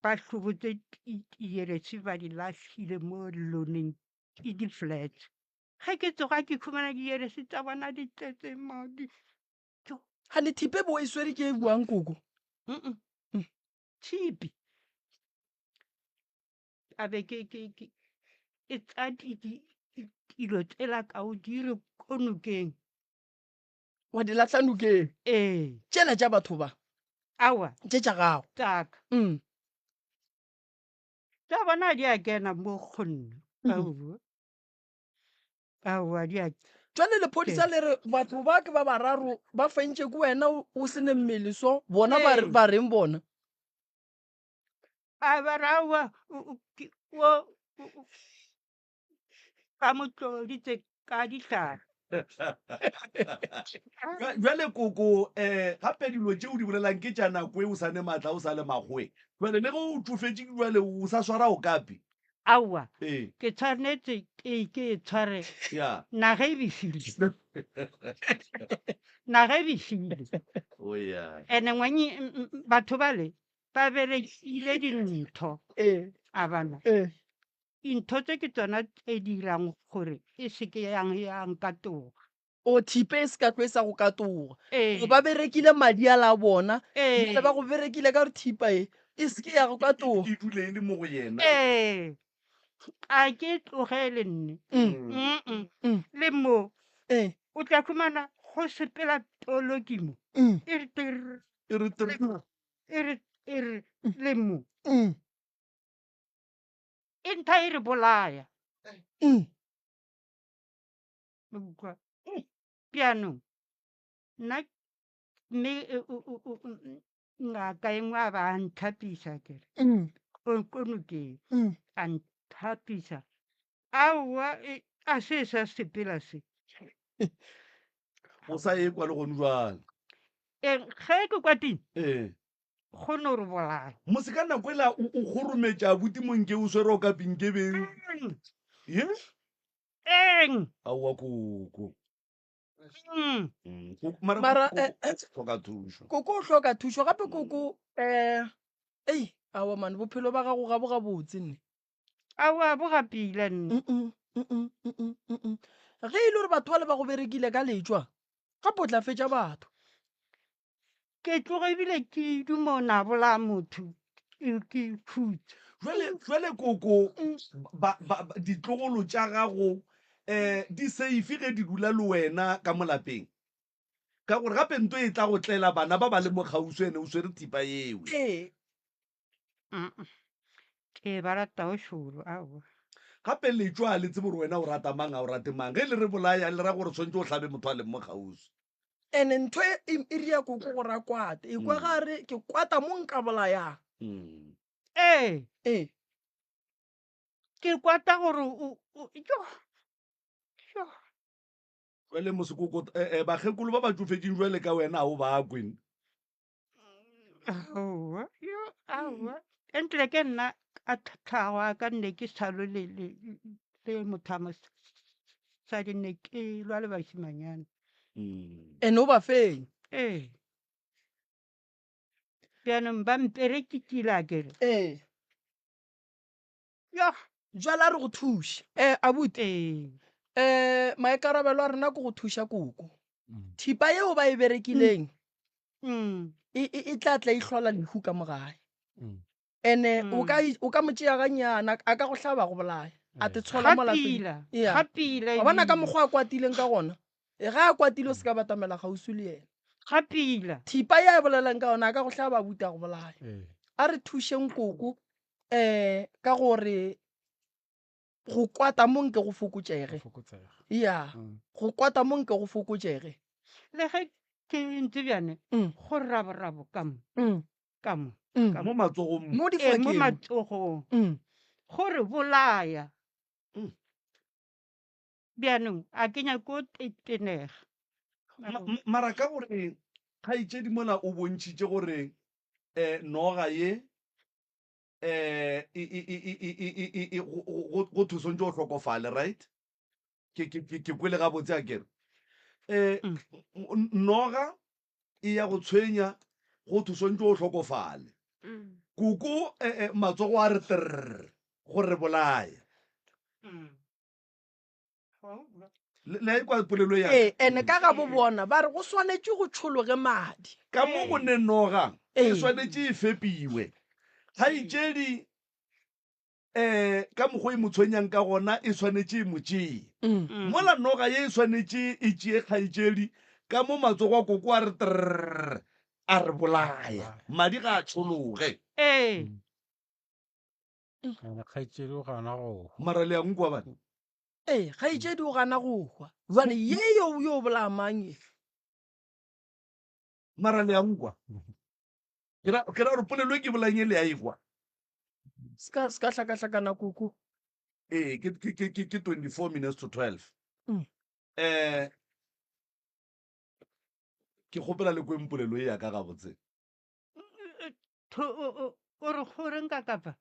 ba hlobotse dieresi ba di lahlile mo loneng ke di-flats ge ke tsoga ke khumana dieresi tsa bona di tletse madi Gane thipe bo e swere ke e buang koko. Mm-mm. Tshipi a be ke ke ke ke tsa di di dilo tsela ka o dire ko nokeng. Wa di lahla nokeng? Ee. Tšela tša batho ba? Aowa. Tše tša gago? Tša ka. Mm. Tša bona di a kena mo go nna. Aowa. Aowa di a. Jwale lephodisa le re batho ba ke ba bararo ba fentše ke wena o se ne mmele so bona ba Ee. ba reng bona? A ba re aowa o ba mo tloditse ka dihlare. Bjale koko um gape dilo tše o di bolelang ke tša nako e o sa ne maatla o sa le makgowe. Bjale le ge o tšofetše bjale o sa swara okapi? Aowa, Ee. ke tshwanetse ke ke e tshware Ya. naga e befile. Naga e befile. O ya. Ene ngwanyi batho bale ba berekile dintho Ee. a bana. Ee. Dintho tse ke tsona tse di dirang gore e se ke yang ya nkatoga. O thipe e se ka tlo e sa go katoga. Ee. Go ba berekile madi a la bona. Ee. Bjale ba go berekile ka gore thipa e e se ke ya go katoga. E dule e le mo go yena. Ee. A ke tlogele nne. Mm. Mm. Mm. Le mo. Ee. O tla khumana go sepela toloki mo. Mm. E re tirr. E re tirr. E re e re le mo. Mm. E ntha e re bolaya. Mm. Utlwa. Bjanong nna mme ngaka e nngwe a ba a nthapisa kere Mm. ko nokeng Mm. a nthapisa aowa e, a se sa sepela se O sa ye kwa le gone jwale. E, ge ke kwatile Ee. go no re bolaya. Mose ka nako ela o o kgorometša abuti monke o swere o ka pinkebeng. Eng? Ye? Eng? Aowa koko. Mm. Mm, koko- Mara Mara, koko eh, o hloka thušo. Koko o hloka thušo gape koko eh ei aowa man bophelo ba gago ga bo gabotse nne. Aowa bo gapile nne. Mm-mm, mm-mm, mm-mm, mm-mm. Ge e le gore batho bale ba go berekile ka letšwa gape o tla fetša batho. Ke tloga ebile ke duma na bolaya motho ke ke khutse. Jwale jwale koko ba, ba, ba, ditlogolo tša gago eh di safe ge di dula le wena ka mo lapeng? Ka gore gape nto e tla go tlela bana ba ba le mo kgauswi ene o swere thipa yewe. Ee. Mm-mm. Ke ba rata o šoro aowa. Gape letšwa le tsebe gore wena o rata mang a o rate mang. Ge le re bolaya le ra gore tshwanetse o hlabe motho a leng mo kgauswi. Ene ntho e e e ria koko gore a kwate. E kwa Mm. ga a re ke kwata mo nka bolayang. Mm. Ee. Ee. Ke kwata gore o o jo jo. Jwale mosekoko, eh, eh, bakgekolo ba ba tšofetšeng jwale ka wena a o ba kwe. Aowa, yo, aowa. Entle ke nna ka tlhago ya ka nne ke sa lwe le, le, le motho wa mosadi nne ke lwa le bašimanyana. Ene o ba feng? Ee. Bjanong ba mperekitile a kere. Ee. Yoh. Jwale a re go thuše. Eh, abuti. Ee. Eh, maikarabelo a rena ke go thuša koko. Thipa yeo ba e berekileng e, e, e tla tla e hlola lehu ka mo gae. Ene o ka o ka mo tšea gannyane a ka go hlaba go bolaya. A te tshola mo lapeng. Gapila. Yeah. Gapila Wa bona ka ebile. mokgwa a kwatileng ka gona. E ga a kwatile o se ka batamela kgauswi le yena. Gapila. Thipa ye a bolelang ka yona a ka go hlaba abuti a go bolaya. A re thušeng koko um ka gore go kwata mo nke go fokotšege. Ya, go kwata mo nke go fokotšege. Le ge ke ntse bjane go raborabo ka mo, ka mo, ka Mo matsogong mo. Mo Ee, mo matsogong. Go re bolaya. Bjanong a ke nyake go tenega. Mara ka gore kgaetšedi mola o bontšhitše gore um noga ye um go thwe swantše o hlokofale, right? Ke, ke, ke, ke kwele gabotse a kere? Um noga e ya go tshwenya go thwe swantše o hlokofale. Koko eh, eh, matsogo a re trrr go re bolaya. Le le a ikwa polelo ya ka? Ee, ene ka ga bo bona ba re go swanetše go tšhologe madi. Ka mo go ne noga e Ee. swanetše e fepiwe. Kgaetšedi um ka mokgwa e mo tshwenyang ka gona e swanetše e mo tšee. Mola noga ye e swanetše e tšee kgaetšedi ka mo matsogo a koko a re trrr a re bolaya. Madi ga a tšhologe. Ee. Ene kgaetšedi o gana go hwa. Mara le a nkwa bana? Ee, kgaetšedi o gana go hwa. Jwale ye yo yo bolaya mang ye? Mara le a nkwa? Ke ra ke ra gore polelo e ke bolang e le a e kwa. Se ka se ka hlakahlakana koko. Ee, ke ke ke ke ke 24 minutes to 12. Mm. Eh ke kgopela le kweng polelo e ya ka gabotse. Tho o o o re goreng ka kapa?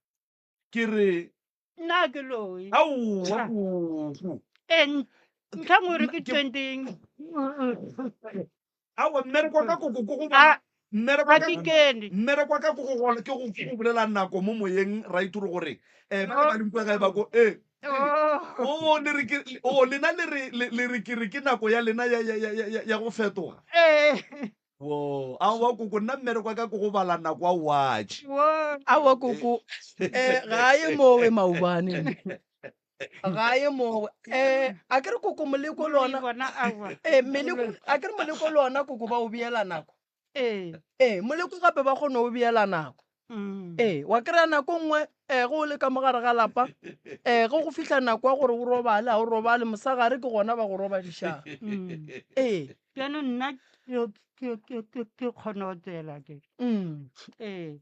Ke re Nna ke loe. Aowa koko. Ee, ntlha nngwe re ke Ke- 20. Aowa mmereko wa ka koko ko go A mmereko wa ga ka ke kene. mmereko wa ka ke go gola ke go ke go bolela nako mo moyeng right gore gore eh ba le ba leng kwa gae ba ko eh Oh. o le re ke o lena le re le le re ke re ke nako ya lena ya ya ya ya ya go fetoga Ee. Wo, aowa koko, nna mmereko wa ka ke go bala nako wa watch. Wo. Aowa koko, eh, ga a ye mowe maobane. Ga a ye mowe. Eh, a ke re koko moleko le ona. Bona aowa. Eh, meleko, a ke re moleko le ona koko ba o beela nako. Ee. Eh, moleko gape ba kgona o beela nako. Mm. Ee, wa kry-a nako nngwe um ge o le ka mo gare ga lapa um ge go fihla nako ya gore o robale ga o robale mosegare ke gona ba go robadišang. Mm. Ee. Bjanong nna ke- ke- ke- ke- ke kgona go tsela ke. Mm. Ee.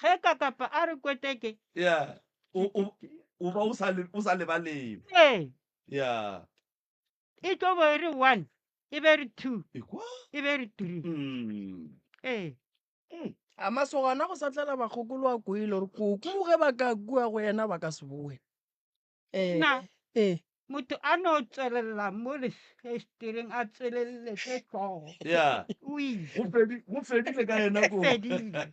Ge ka kapa a re kweteke. Yeah. O o o ba o sa le o sa lebalebe. Ee. Yeah. E tlo bo e re one, e be re two, Ekwa? e be re three. Mm. Ee. A masogana go sa tlela bakgokolo a kwele gore koko ge ba ka kua go yena ba ka se boe. Eh, Na eh. motho a no tswelela mo lefestereng a tsweleletse hlogo. Yeah. O ile. Go fedi go fedile ka yena ko. Fedile.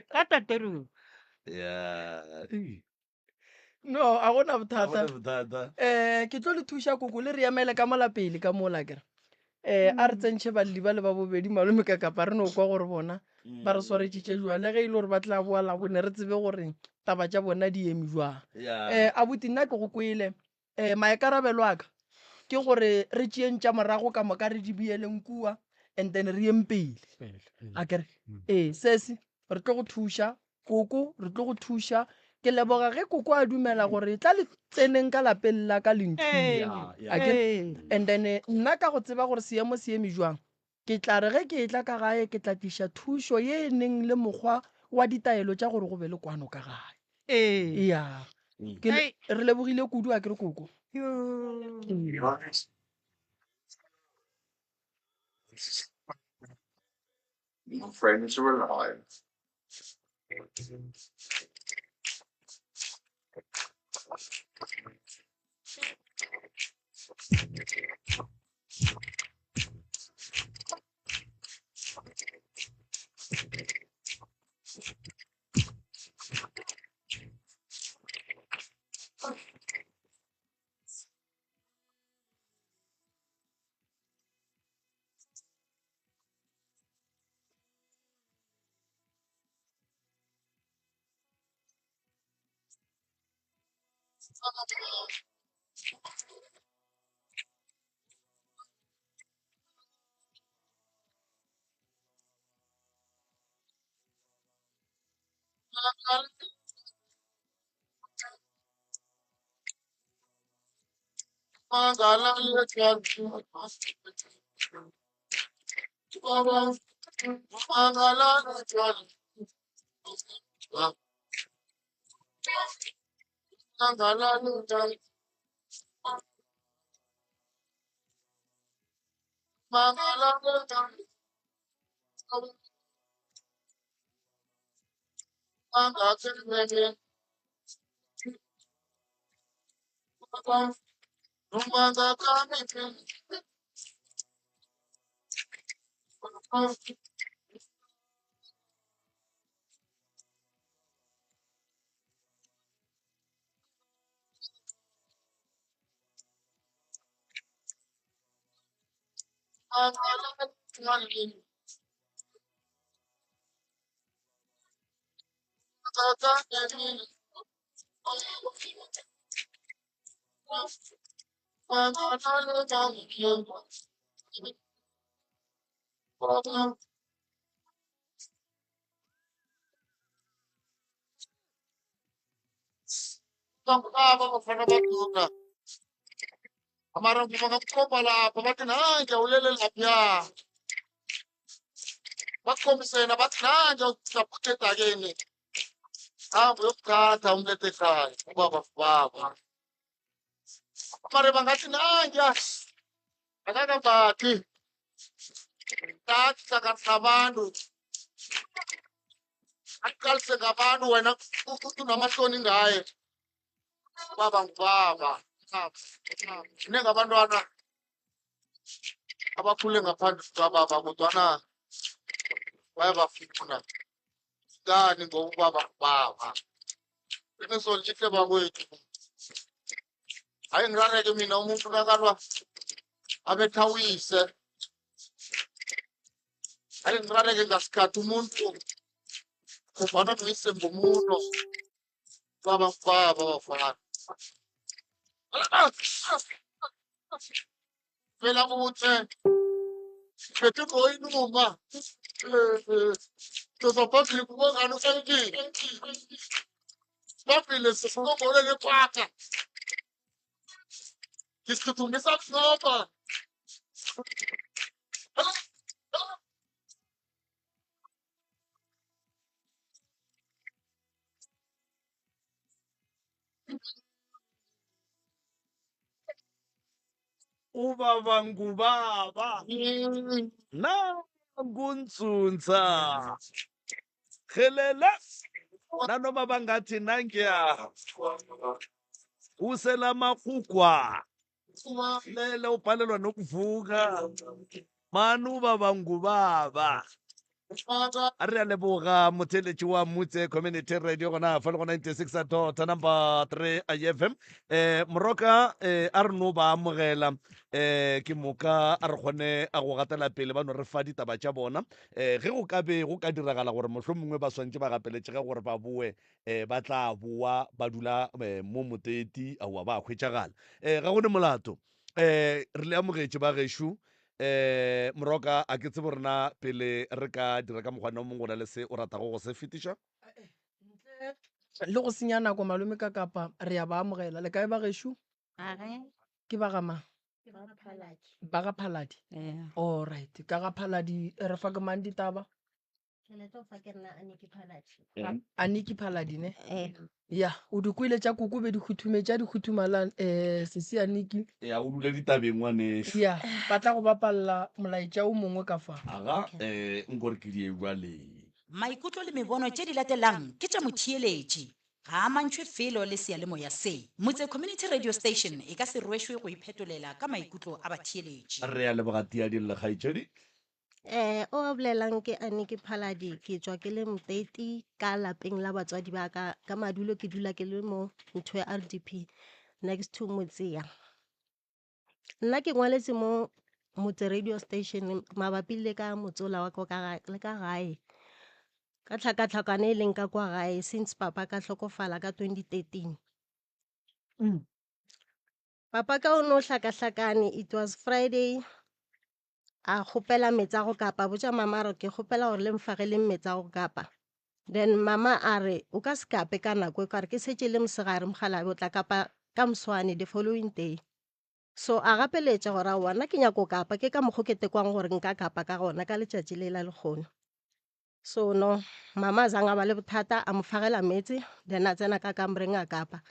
Ka taterong. Yeah. Ei. No, a gona Ga bothata. gona bothata. Eh, ke tlo le thuša koko le re emele ka mola pele ka mola kere. Eh, a re tsentšhe balli ba le ba bobedi malome ka kapa re no kwa gore bona ba re swaretšitše jwang le ge e le gore ba tla boa labone re tsebe gore taba tša bona di eme jwang. Yeah. Eh, abuti nna ke go kwele. Eh, maikarabelo a ka ke gore re tšeeng tša morago ka moka re di beeleng kua and then re yeng pele. Pele, ee. A kere? Mm. Ee, sesi re tlo go thuša Koko, re tlo go thuša. Ke leboga ge koko a dumela gore tla le tseneng ka lapeng la ka le nthuša. Akere? And then nna ka go tseba gore seemo se eme jwang, ke tla re ge ke etla ka gae ke tla tliša thušo ye e neng le mokgwa wa ditaelo tša gore go be le kwano ka gae. Ya. Ke le- re lebogile kudu a ke re koko. My friends are alive. Mara bangakukhomba lapha bathi nange ulele lapha bakukhombisena bathi nange usaphutha edakeni hamba uyokuthatha umlethe ekhaya ubaba baba mara bangathi nange akakambathi thatha hlangana nabantu aqalise ngabantu wena unamahloni ngaye baba ngubaba ningi abantwana abakhule ngaphandle kukababa kodwana bayabafuna kani ngoba ubaba ngubaba qiniso lihle bakwethu hayi ngirareke mina umuntu nakalwa abetha uyise hayi ngirareke ngasikhathi umuntu kufana noyise ngomuno baba baba bafana phela kuthi phethe ngoyinuma tozophambili kubongani usankile phambili sisingobole lekwata ngisithuthumisa mhlopha Ubaba ngubaba nangunsunsa helele nanoma bangathi nangiya uselamahugwa lele ubhalelwa nokuvuka mani ubaba ngubaba a re a leboga motheletši wa mutse community radio gona fa le go 96 dot number 3 ifm eh moroka eh a re no ba amogela eh ke moka a re kgone a go gatela pele ba no re fa ditaba tša bona eh ge go ka be go ka diragala gore mohlomongwe ba swantše ba gapeletšege gore ba boe eh ba tla boa ba dula eh, mo moteti aowa ba hwetšagala eh ga go ne molato eh re le amogetše ba gešo eh moroka a ke tsebo rena pele re ka dira ka mokgwana o mongwe go na le se o ratago go se fetiša Ntle le go senya nako malome ka kapa re ya ba amogela le kae ba gešo ke ba ga mang ba ga phaladi all right ka ga phaladi re fa ke mang ditaba? Ke le tlo fa ke nna Aniki Phaladi. Aniki Phaladi ne? Eh. Ya, o di kwele tša koko be di khuthumetse, a di khuthumala eh sesi Aniki. Ya, o dule ditabeng ngwanešu. Ya, ba tla go bapalla molaetša o mongwe ka fa. Aga, eh, nko re ke di bjaleng. Maikutlo le mebono tše di latelang ke tša motheeletši. Ga a amantšhwe felo le seyalemoya se. Motse Community Radio Station e ka se rwešwe go iphetolela ka maikutlo a batheeletši. Re a leboga Tiadillo kgaetšedi. Eh, o a bolelang ke Aniki Phaladi, ke tšwa ke le Moteti ka lapeng la batswadi ba ka, ka madulo ke dula ke le mo ntho ya RDP next to Motseya. Nna ke ngwaletse mo Motse radio station mabapi le ka motsola wa ka le ka gae, ka tlhakatlhakano e leng ka kwa gae since papa ka hlokofala ka 2013. Papa ka o no hlakahlakane, it was Friday a kgopela meetse a go kapa, a botša mama a re ke kgopela gore le mfageleng meetse a go kapa. Then mama a re o ka se kape ka nako e ka re ke šetše e le mosegare mokgalabje o tla kapa ka moswane the following day. So a gapeletša gore aowa nna ke nyako kapa ke ka mokgo ke tekwang gore nka kapa ka gona ka letšatši le la lekgono. So no mama a zang a ba le bothata a mo fagela meetse then a tsena ka kamoreng a kapa.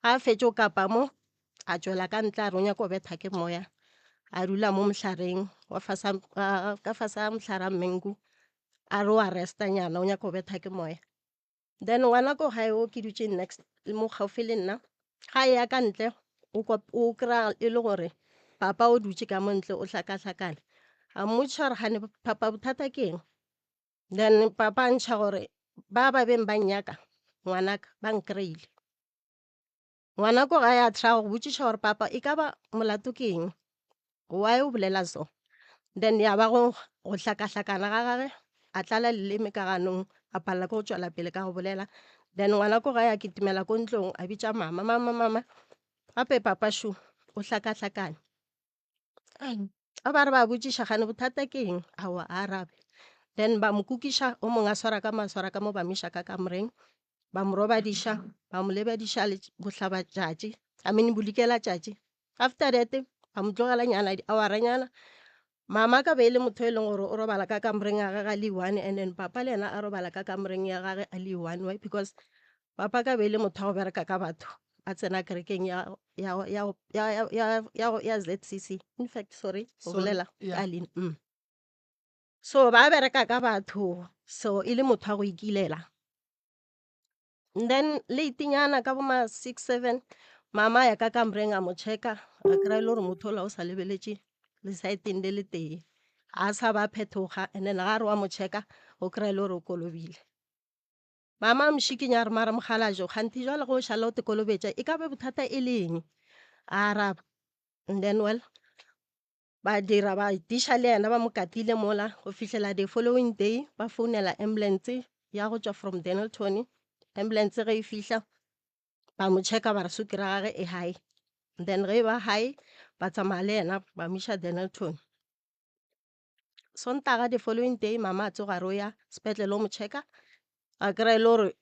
Ga a fetše go kapa mo a tšwela ka ntle a re o nyaka go betha ke moya a dula mo mohlareng wa fasa ka fase ga mohlare wa mengu a re o a rest-a nyana o nyaka go betha ke moya. Then ngwana ko gae o ke dutše next mo gaufi le nna ga e ya ka ntle o kry-a e le gore papa o dutše ka mo ntle o hlakahlakane. A mmotšiša gore kgane papa bothata ke eng, then papa a ntšha gore ba ba beng ba nnyaka ngwanaka ba nkry-ile. Ngwana ko gae a try go botšiša gore papa e ka ba molato ke eng, why o bolela so? Then ya ba go go hlakahlakana ga gage, a tlala leleme ka ganong, a palela ke go tšwela pele ka go bolela. Then ngwana ko gae a kitimela ko ntlong a bitša mama, mama mama gape papa šo o hlakahlakane. A ba re ba botšiša kgane bothata ke eng, aowa a arabe. Then ba mo kukiša, o mongwe a swara ka mo a swara ka mo ba mo iša ka kamoreng, ba mo robadiša, ba mo lebadiša bohlabatšatši, I mean bodikelatšatši. After that ba mo tlogela nyana di-hour-a nyana. Mama ka be e le motho e leng gore o robala ka kamoreng ya gage a le one and then papa le yena a robala ka kamoreng ya gage a le one. Why? Because papa ka be e le motho wa go bereka ka batho, a tsena kerekeng ya ya ya ya ya ya ya ZCC. In fact, sorry, go bolela ka leina. So ba bereka ka batho, so e le motho wa go ikilela. And then late nyana ka bo ma 6 7 mama a ya ka kamoreng a mo checka, a kry-a e le gore motho ola o sa lebeletše le saeteng le le tee, ga a sa ba phethoga. And then ga re wa mo checka o kry-a e le gore o kolobile. Mama a mo šikinya a re mara mokgalabje kganthe jwale ge o šala o te kolobetša e ka be bothata e le eng? A araba and then well ba dira ba itiša le yena ba mo katile mola go fihlela the following day ba founela ambulance ya go tšwa from Dennilton. Ambulance ge e fihla ba mo checka ba re sukiri ya gage e high, then ge e ba high ba tsamaya le yena ba mo iša Dennilton. Sontaga the following day mama a tsoga re o ya sepetlele o mo checka a kry-a e le gore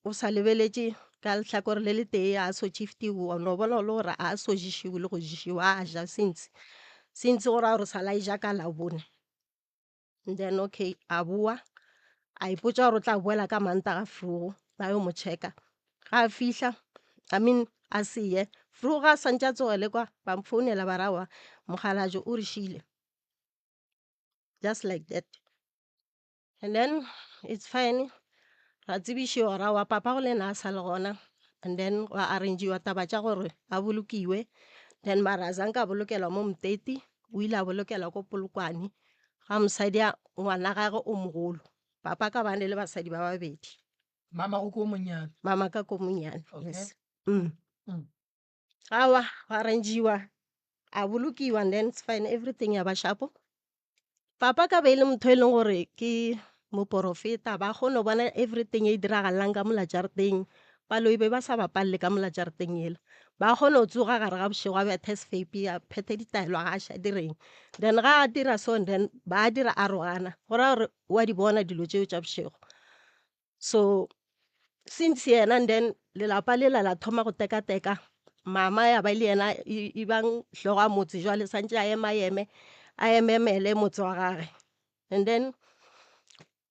o sa lebeletše ka lehlakore le le tee a so shiftiwe wa no bona le gore a so ješiwe le go ješiwa a ja since since go raya gore sa la e ja ka Labone. Then okay a boa a ipotša gore o tla boela ka Mantaga vroeg ba yo mo checka. Ga a fihla I mean a se ye vroeg ga a swantše a tsogele kwa ba mo founela ba re aowa mokgalabje o re šile just like that. And then it's fine ra tsebišiwa gore aowa papa go le yena a sa le gona and then gwa arrange-iwa taba tša gore a bolokiwe then mara a zanka a bolokelwa mo Moteti o ile a bolokelwa ko Polokwane ga mosadi a ngwana gagwe o mogolo. Papa ka bane le basadi ba babedi. Mama go ko monnyane. Mama ka ko monnyane, Okay. yes. Aowa gwa arrange-iwa a bolokiwa and then it's fine everything ya ba sharp. Papa ka be e le motho e leng gore ke moporofeta ba kgone go bona everything e diragalang ka mola jarateng. Baloi be ba sa bapalle ka mola jarateng yela. Ba kgone go tsoga gare ga bošego a bethe sefepi a phethe ditaelo a gaša a direng. Then ga a dira so then ba dira a rogana go raya gore wa di bona dilo tšeo tša bošego. So since yena and then lelapa lela la thoma go tekateka, mama ya ba le yena e bang hlogo ya motse jwale swantše a ema eme a ememele motse wa gage. And then.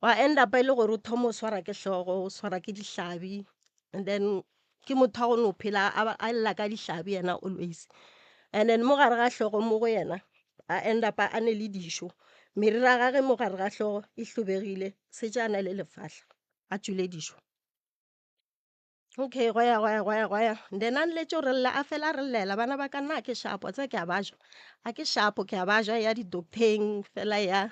Wa end up e le gore o thoma o swara ke hlogo, o swara ke dihlabi and then ke motho wa go no phela a lla ka dihlabi yena always. And then mo gare ga hlogo mo go yena a end up a ne le dišo, meriri ya gage mo gare ga hlogo e hlobegile, setše a na le lefahla a tšwile dišo. Okay, gwa ya gwa ya gwa ya gwa ya then a nletše o re lla a fela a re llela bana ba ka nna a ke shapo tse ke a ba ja a ke shapo ke a ba ja ya di-docteng fela ya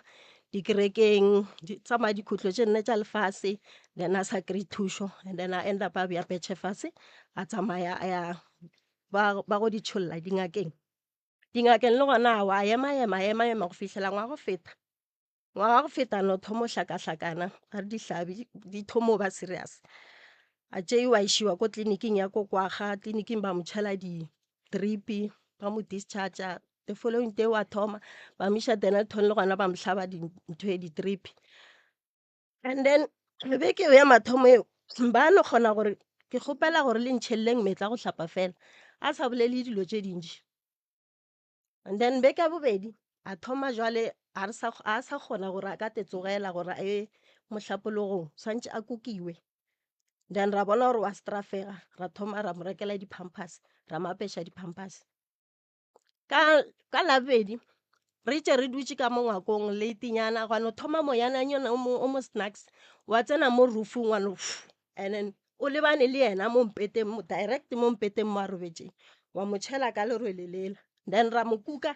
dikerekeng di tsamaya dikhutlo tše nne tša lefase then a sa kry thušo and then a end up a bea petšhe fase a tsamaya a ya ba ba go di tšholla dingakeng dingakeng le gona a wa ema ema ema ema go fihlela ngwaga go feta Ngwaga wa go feta no thomo hlakahlakana a re dihlabi di thomo ba serious. A tšeiwa a išiwa ko tleliniking ya ko Kwagga, tleliniking ba mo tšhela di-drip ba mo discharge-a. The following day wa thoma ba mo iša Dennilton le gona ba mo hlaba ntho e di-drip. And then beke eo ya mathomo eo ba no kgona gore ke kgopela gore le ntšheleleng meetse a go hlapa fela, a sa bolele dilo tše dintši. And then beke ya bobedi a thoma jwale a re sa a sa kgona gore a ka te tsogela gore a ye mohlapologong swantše a kukiwe. Then ra bona gore wa strafega ra thoma ra mo rekela di-pampers ra mo apeša di-pampers. Ka ka labobedi re tše re dutše ka mo ngwakong late-nyana gwa no thoma moyananyana o mo o mo snacks wa tsena mo roofong wa no and then o lebane le yena mo mpeteng mo direct mo mpeteng mo a robetšeng wa mo tšhela ka lerwele lela then ra mo kuka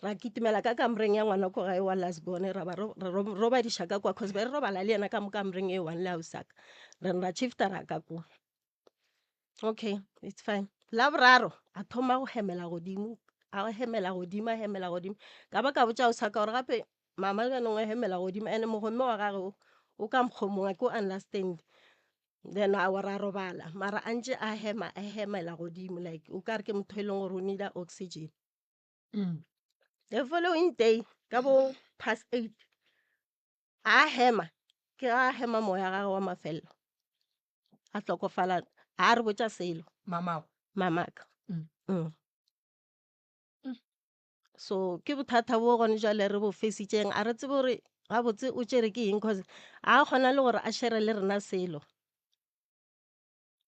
ra kitimela ka kamoreng ya ngwana ko gae wa last born ra ba re robadiša ka kwa cause be re robala le yena ka mo kamoreng e one le ausaka then ra shifta ra ka kwa okay it's fine la boraro a thoma go hemela godimo a hemela godimo a hemela godimo ka ba ka botša ausaka gore gape mama jaanong o hemela godimo and mogomme wa gage o o ka mokgwa o mongwe ke o understand then a wa ra robala mara a ntše a hema a hemela godimo like o ka re ke motho e leng gore o need oxygen the following day ka bo past 8 a hema ke a hema moya gage wa mafelelo a hlokofala a re botša selo mamago mamaka mm. So ke bothata bo gone jwale re bo fesitšeng a re tsebe gore gabotse o tšere ke eng cause a kgona le gore a shere le rena selo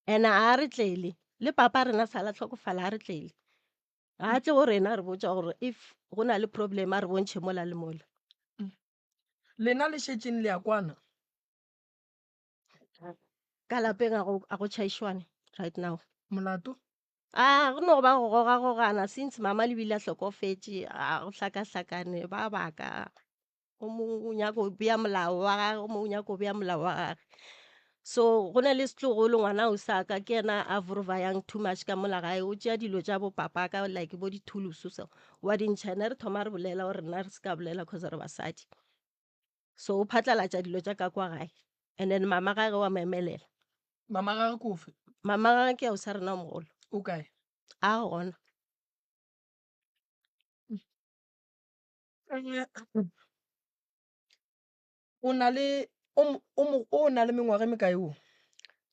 and a re tlele le papa rena sala tlhokofala a re tlele ga tle go rena re botša gore if go na le problem a re bontšhe mola le mola. Lena le šetšeng le a kwana? Ka lapeng a go tšhaišwane right now. Molato? A go no ba go gogagogana since mama le bile a hlokofetše a go hlakahlakane ba baka o mongwe o nyaka go bea molao wa gage o mongwe o nyaka go bea molao wa gage so go na le setlogolo ngwana o sa ka ke yena a vrovayang too much ka mola gae o tšea dilo tša bo papa ka like bo dithulusu so wa di ntšha ene re thoma re bolela gore rena re se ka bolela cause re basadi so o phatlalatša dilo tša ka kwa gae and then mama gage wa mo emelela Mama gage ke ofe? Mama gage ke ausi a rena o mogolo. O kae? A gona. O na le o o o na le mengwaga e mekae o?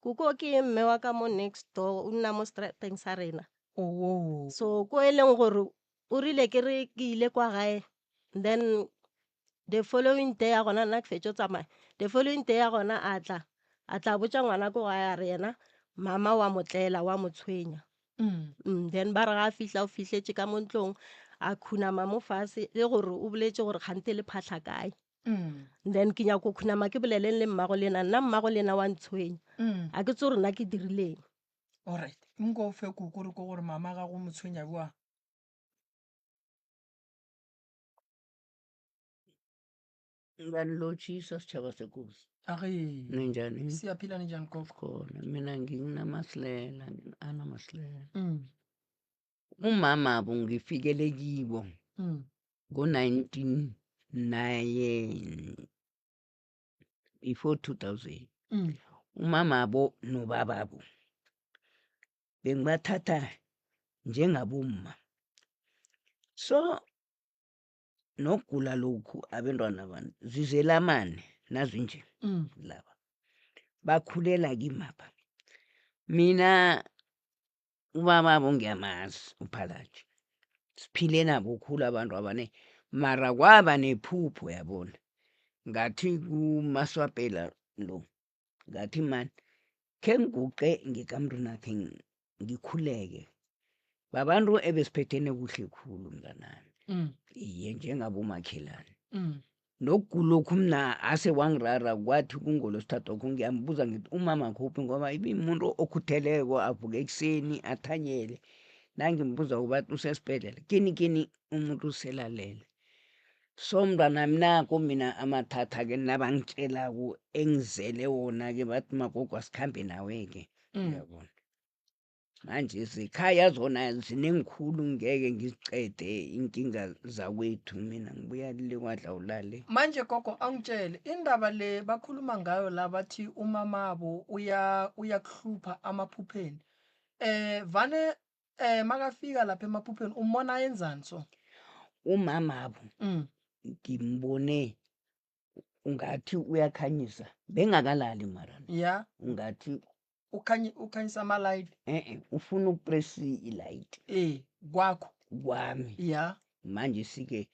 Koko ke mme wa ka mo next door, o nna mo strateng sa rena. Oh. So ko e leng gore o rile ke re ke ile kwa gae then the following day ya gona nna ke fetše go tsamaya the following day ya gona a tla a tla botša ngwana ko gae a re yena mama wa mo tlela wa mo tshwenya then ba re ga a fihla o fihletše ka mo ntlong a khunama mo fase le gore o boletše gore kgante le phahla kae then ke nyako khunama ke boleleng le mmago lena nna mmago lena wa ntshwenya a ke tse gore nna ke dirileng. Alright, nko o fe koko re ko gore mama gago mo tshwenya bjang. Ngiyanilotjhisa sitjhaba sekosi. Age. Ninjani? Siyaphila ninjani gogo? Khona. Mina nginamasilela, ngina Masilela. Umama bo ngifikele kibo ngo-1909 before 2000. Umamabo nobababo bengibathatha njengabomma. So nokugula lokhu abentwana bani zizelamane nazinje laba bakhulela kimapha. Mina ubababo ngiyamazi uphalaji siphile nabo khulu abantu abane mara kwaba nephupho yabona. Ngathi kuMaswapela lo, ngathi mani khe ngiguqe ngekamrenakhe ngikhuleke. Babantu ebesiphethene kuhle khulu mntanami. Iye, njengabomakhelane. Nokugulokhu mna ase wangirara kwathi kungolosithathu okho ngiyambuza ngithi umama khuphi ngoba ibimuntu okhutheleko avuke ekuseni athanyele. Nangimbuza ubathi usesibhedlela kini kini umuntu uselalele. So mntwanami nako mina amathatha-ke nabangitshelako engizele wona-ke bathi magogo asikhambe nawe-ke. Uyabona. Manje zekhaya zona zinengikhulu ngeke ngiziqede inkinga zakwethu mina ngibuya le kwadla ulale. Manje gogo angitshele indaba le bakhuluma ngayo la bathi umamabo uya uyakuhlupha amaphupheni. Eh vane eh makafika lapha emaphupheni umbona ayenzani so? Umamabo ngimbone ungathi uyakhanyisa bengakalali mara. Yeah. Ungathi Ukhanyi ukhanyisa ama light. Eh ufuna ukupress i-light. Eh kwakho. Kwami. Yeah. Manje sike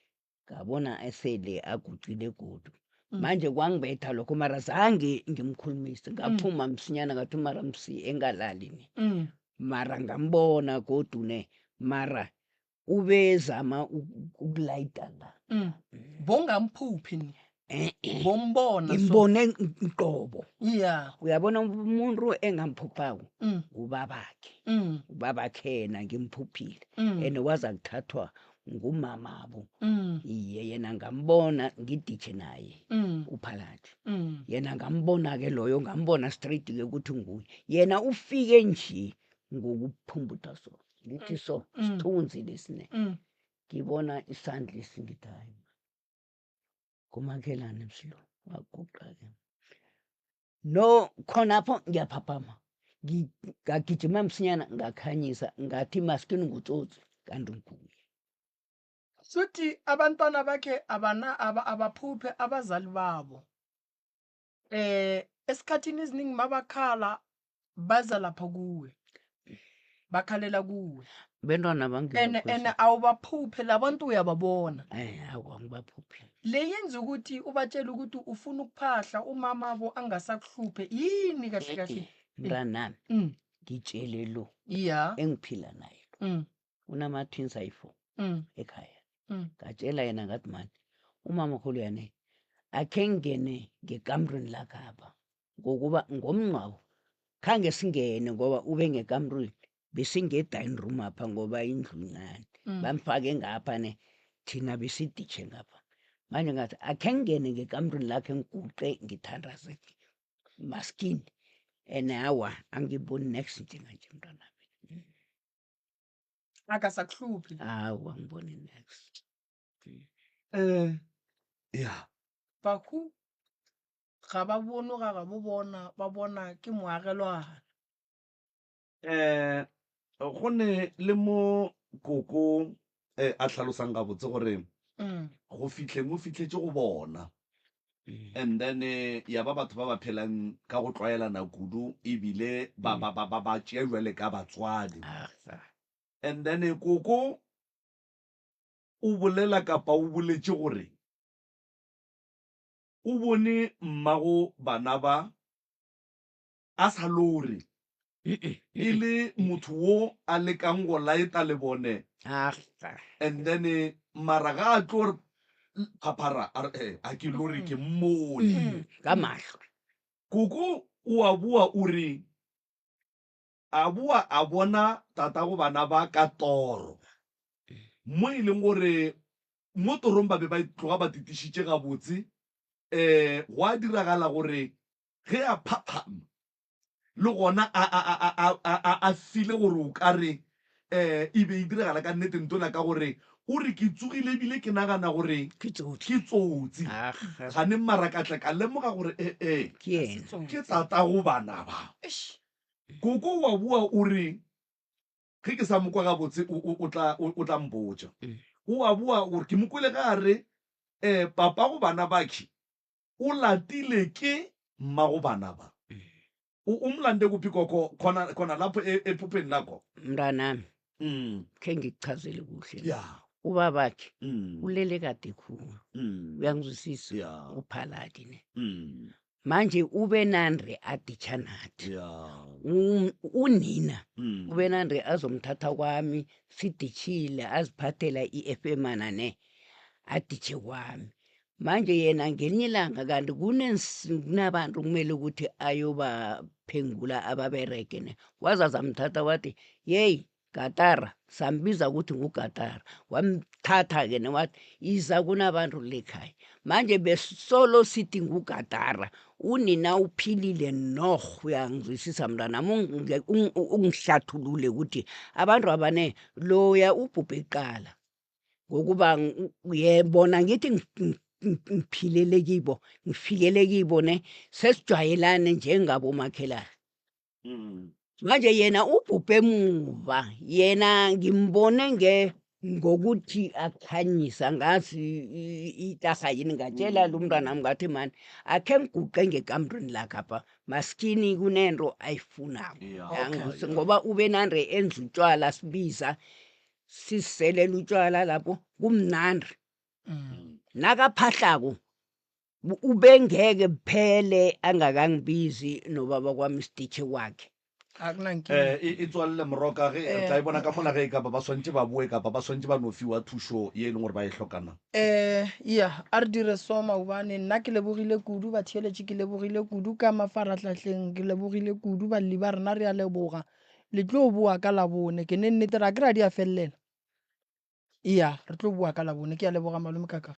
ngabona esele aguqile godu. Manje kwangibetha lokho mara zange ngimkhulumise ngaphuma msinyana ngathi mara msi engalali ni. Mara ngambona godu ne mara ubezama ukulayita la. Bongamphuphi ni. Eh-eh. Bombona so. Ngimbone qobo. Yeah. Uyabona umuntu engamphuphako ngubabakhe. Ubabakhe yena ngimphuphile. And waza kuthathwa ngumamabo. Iye yena ngambona ngiditshe naye uphakathi. Yena ngambona ke loyo ngambona straight ke ukuthi nguye. Yena ufike nje ngokuphumbutha so. Ngithi so sithunzi lesine. Ngibona isandla esingithi hayi. Kumakhelane msilo waguqa ke. No khonapho ngiyaphaphama. Ngagijima msinyana ngakhanyisa ngathi maskini ngutsotsi kanti nguye. Suthi abantwana bakhe abana abaphuphe abazali babo. Eh esikhathini eziningi mabakhala baza lapha kuwe. Bakhalela kuwe. Bentwana bangizwa Ene ene awubaphuphe labantu uyababona. Eh awu angibaphuphi. Le yenza ukuthi ubatshele ukuthi ufuna ukuphahla umama bo angasakuhluphe yini kahle kahle. Mntanami ngitshele lo engiphila naye lo. Unama twins ayi-4 ekhaya. Ngatshela yena ngathi mani umama khulu yane akhe ngene ngekamrweni lakhapha ngokuba ngomngcwabo khange singene ngoba ube ngekamrweni besinge-dining room apha ngoba indlu incane. Bamfake ngapha ne thina besiditshe ngapha. Manje ngathi akhe ngingene ngekamrweni lakhe ngiguqe ngithandaze maskini. And awa angiboni next njenganje mntwanami. Akasakuhluphi. Awa angiboni next. Yeah. Bahu ga ba bone ga ga bo bona ba bona ke moagelwana. Go ne le mo koko a tlhalosang gabotse gore go fihleng o fihletše go bona. And then ya ba batho ba ba phelang ka go tlwaelana kudu ebile ba ba ba ba ba tšea jwale ka batswadi. And then koko o bolela kapa o boletše gore o bone mmago bana ba a sa lore e le motho wo a lekang go laeta lebone and then mara ga a tlo re phaphara a re eh, a ke lore ke mmone ka mahlo. Koko o a boa o re a boa a bona tatago bana ba ka toro mo e leng gore mo torong ba be ba tloga ba titišitše gabotse um gwa diragala gore ge a phaphama le gona a, a, a, a, a, a, a file gore o ka re um e be e diragala ka nnete ntola ka gore o re ke tsogile ebile ke nagana gore Ke tsotsi. ke tsotsi. Aga. Gane mara ka tla ka lemoga gore ee Ke yena. ke tatago bana ba. Eish. Koko wa boa o re ge ke sa mo kwa gabotse o, o, o tla, o, o tla mpotša. O a boa o re ke mo kwele ge a re um papago bana bakhe o latile ke mmago bana ba. O, o mlande kuphi gogo? Khona, khona lapho e, ephupheni lakho? Mntanami, khe ngikuchazele kuhle. Ya. Ubabakhe Mm. ulele kade khulu. Mm. Uyangizwisisa? Yeah. Uphaladi ne. Mm. Manje ube nandre aditsha nathi. Yeah. Unina Mm. ube nandre azomthatha kwami sidishile aziphathela i-efemana ne aditshe kwami. Manje yena ngelinye ilanga kanti kunabantu kumele ukuthi ayobaphengula ababerege ne. Wazaza amthatha wathi, yeyi Gatara, sambiza ukuthi nguGatara. Wamthatha-ke ne wathi, iza kunabantu lekhaya. Manje besolo sithi nguGatara, unina uphilile noh, uyangizwisisa mntwanami, ungihlathulule ukuthi abantu abane loya ubhubhe kuqala. Ngokuba yebona ngithi ngiphilele kibo, ngifikele kibo ne, sesijwayelane njengabomakhelwane. Manje yena ubhubhe emuva, yena ngimbone nge ngokuthi akhanyisa ngazi itarha yini ngatshela lo mntwana ngathi mani akhe ngiguqe ngekamreni lakhe apha maskini kunento ayifunako Yeah. Angizwisisi, ngoba ube nande enza utshwala sibiza siselela utshwala lapho kumnandi nakaphahlako ubengeke buphele angakangibizi nobaba kwami sititjhe kwakhe Akunankinga. Eh, e e tswalele moroka ge re tla e bona ka mola ge e kapa ba swantše ba boe kapa ba swantše ba no fiwa thušo ye e leng gore ba e hlokana. Eh, ya a re dire so maobane nna ke lebogile kudu batheeletši ke lebogile kudu ka mafarahlahleng ke lebogile kudu balli ba rena re a leboga le tlo boa ka labone ke ne nnete ra ke ra di a felelela ya re tlo boa ka labone ke a leboga malome kaka.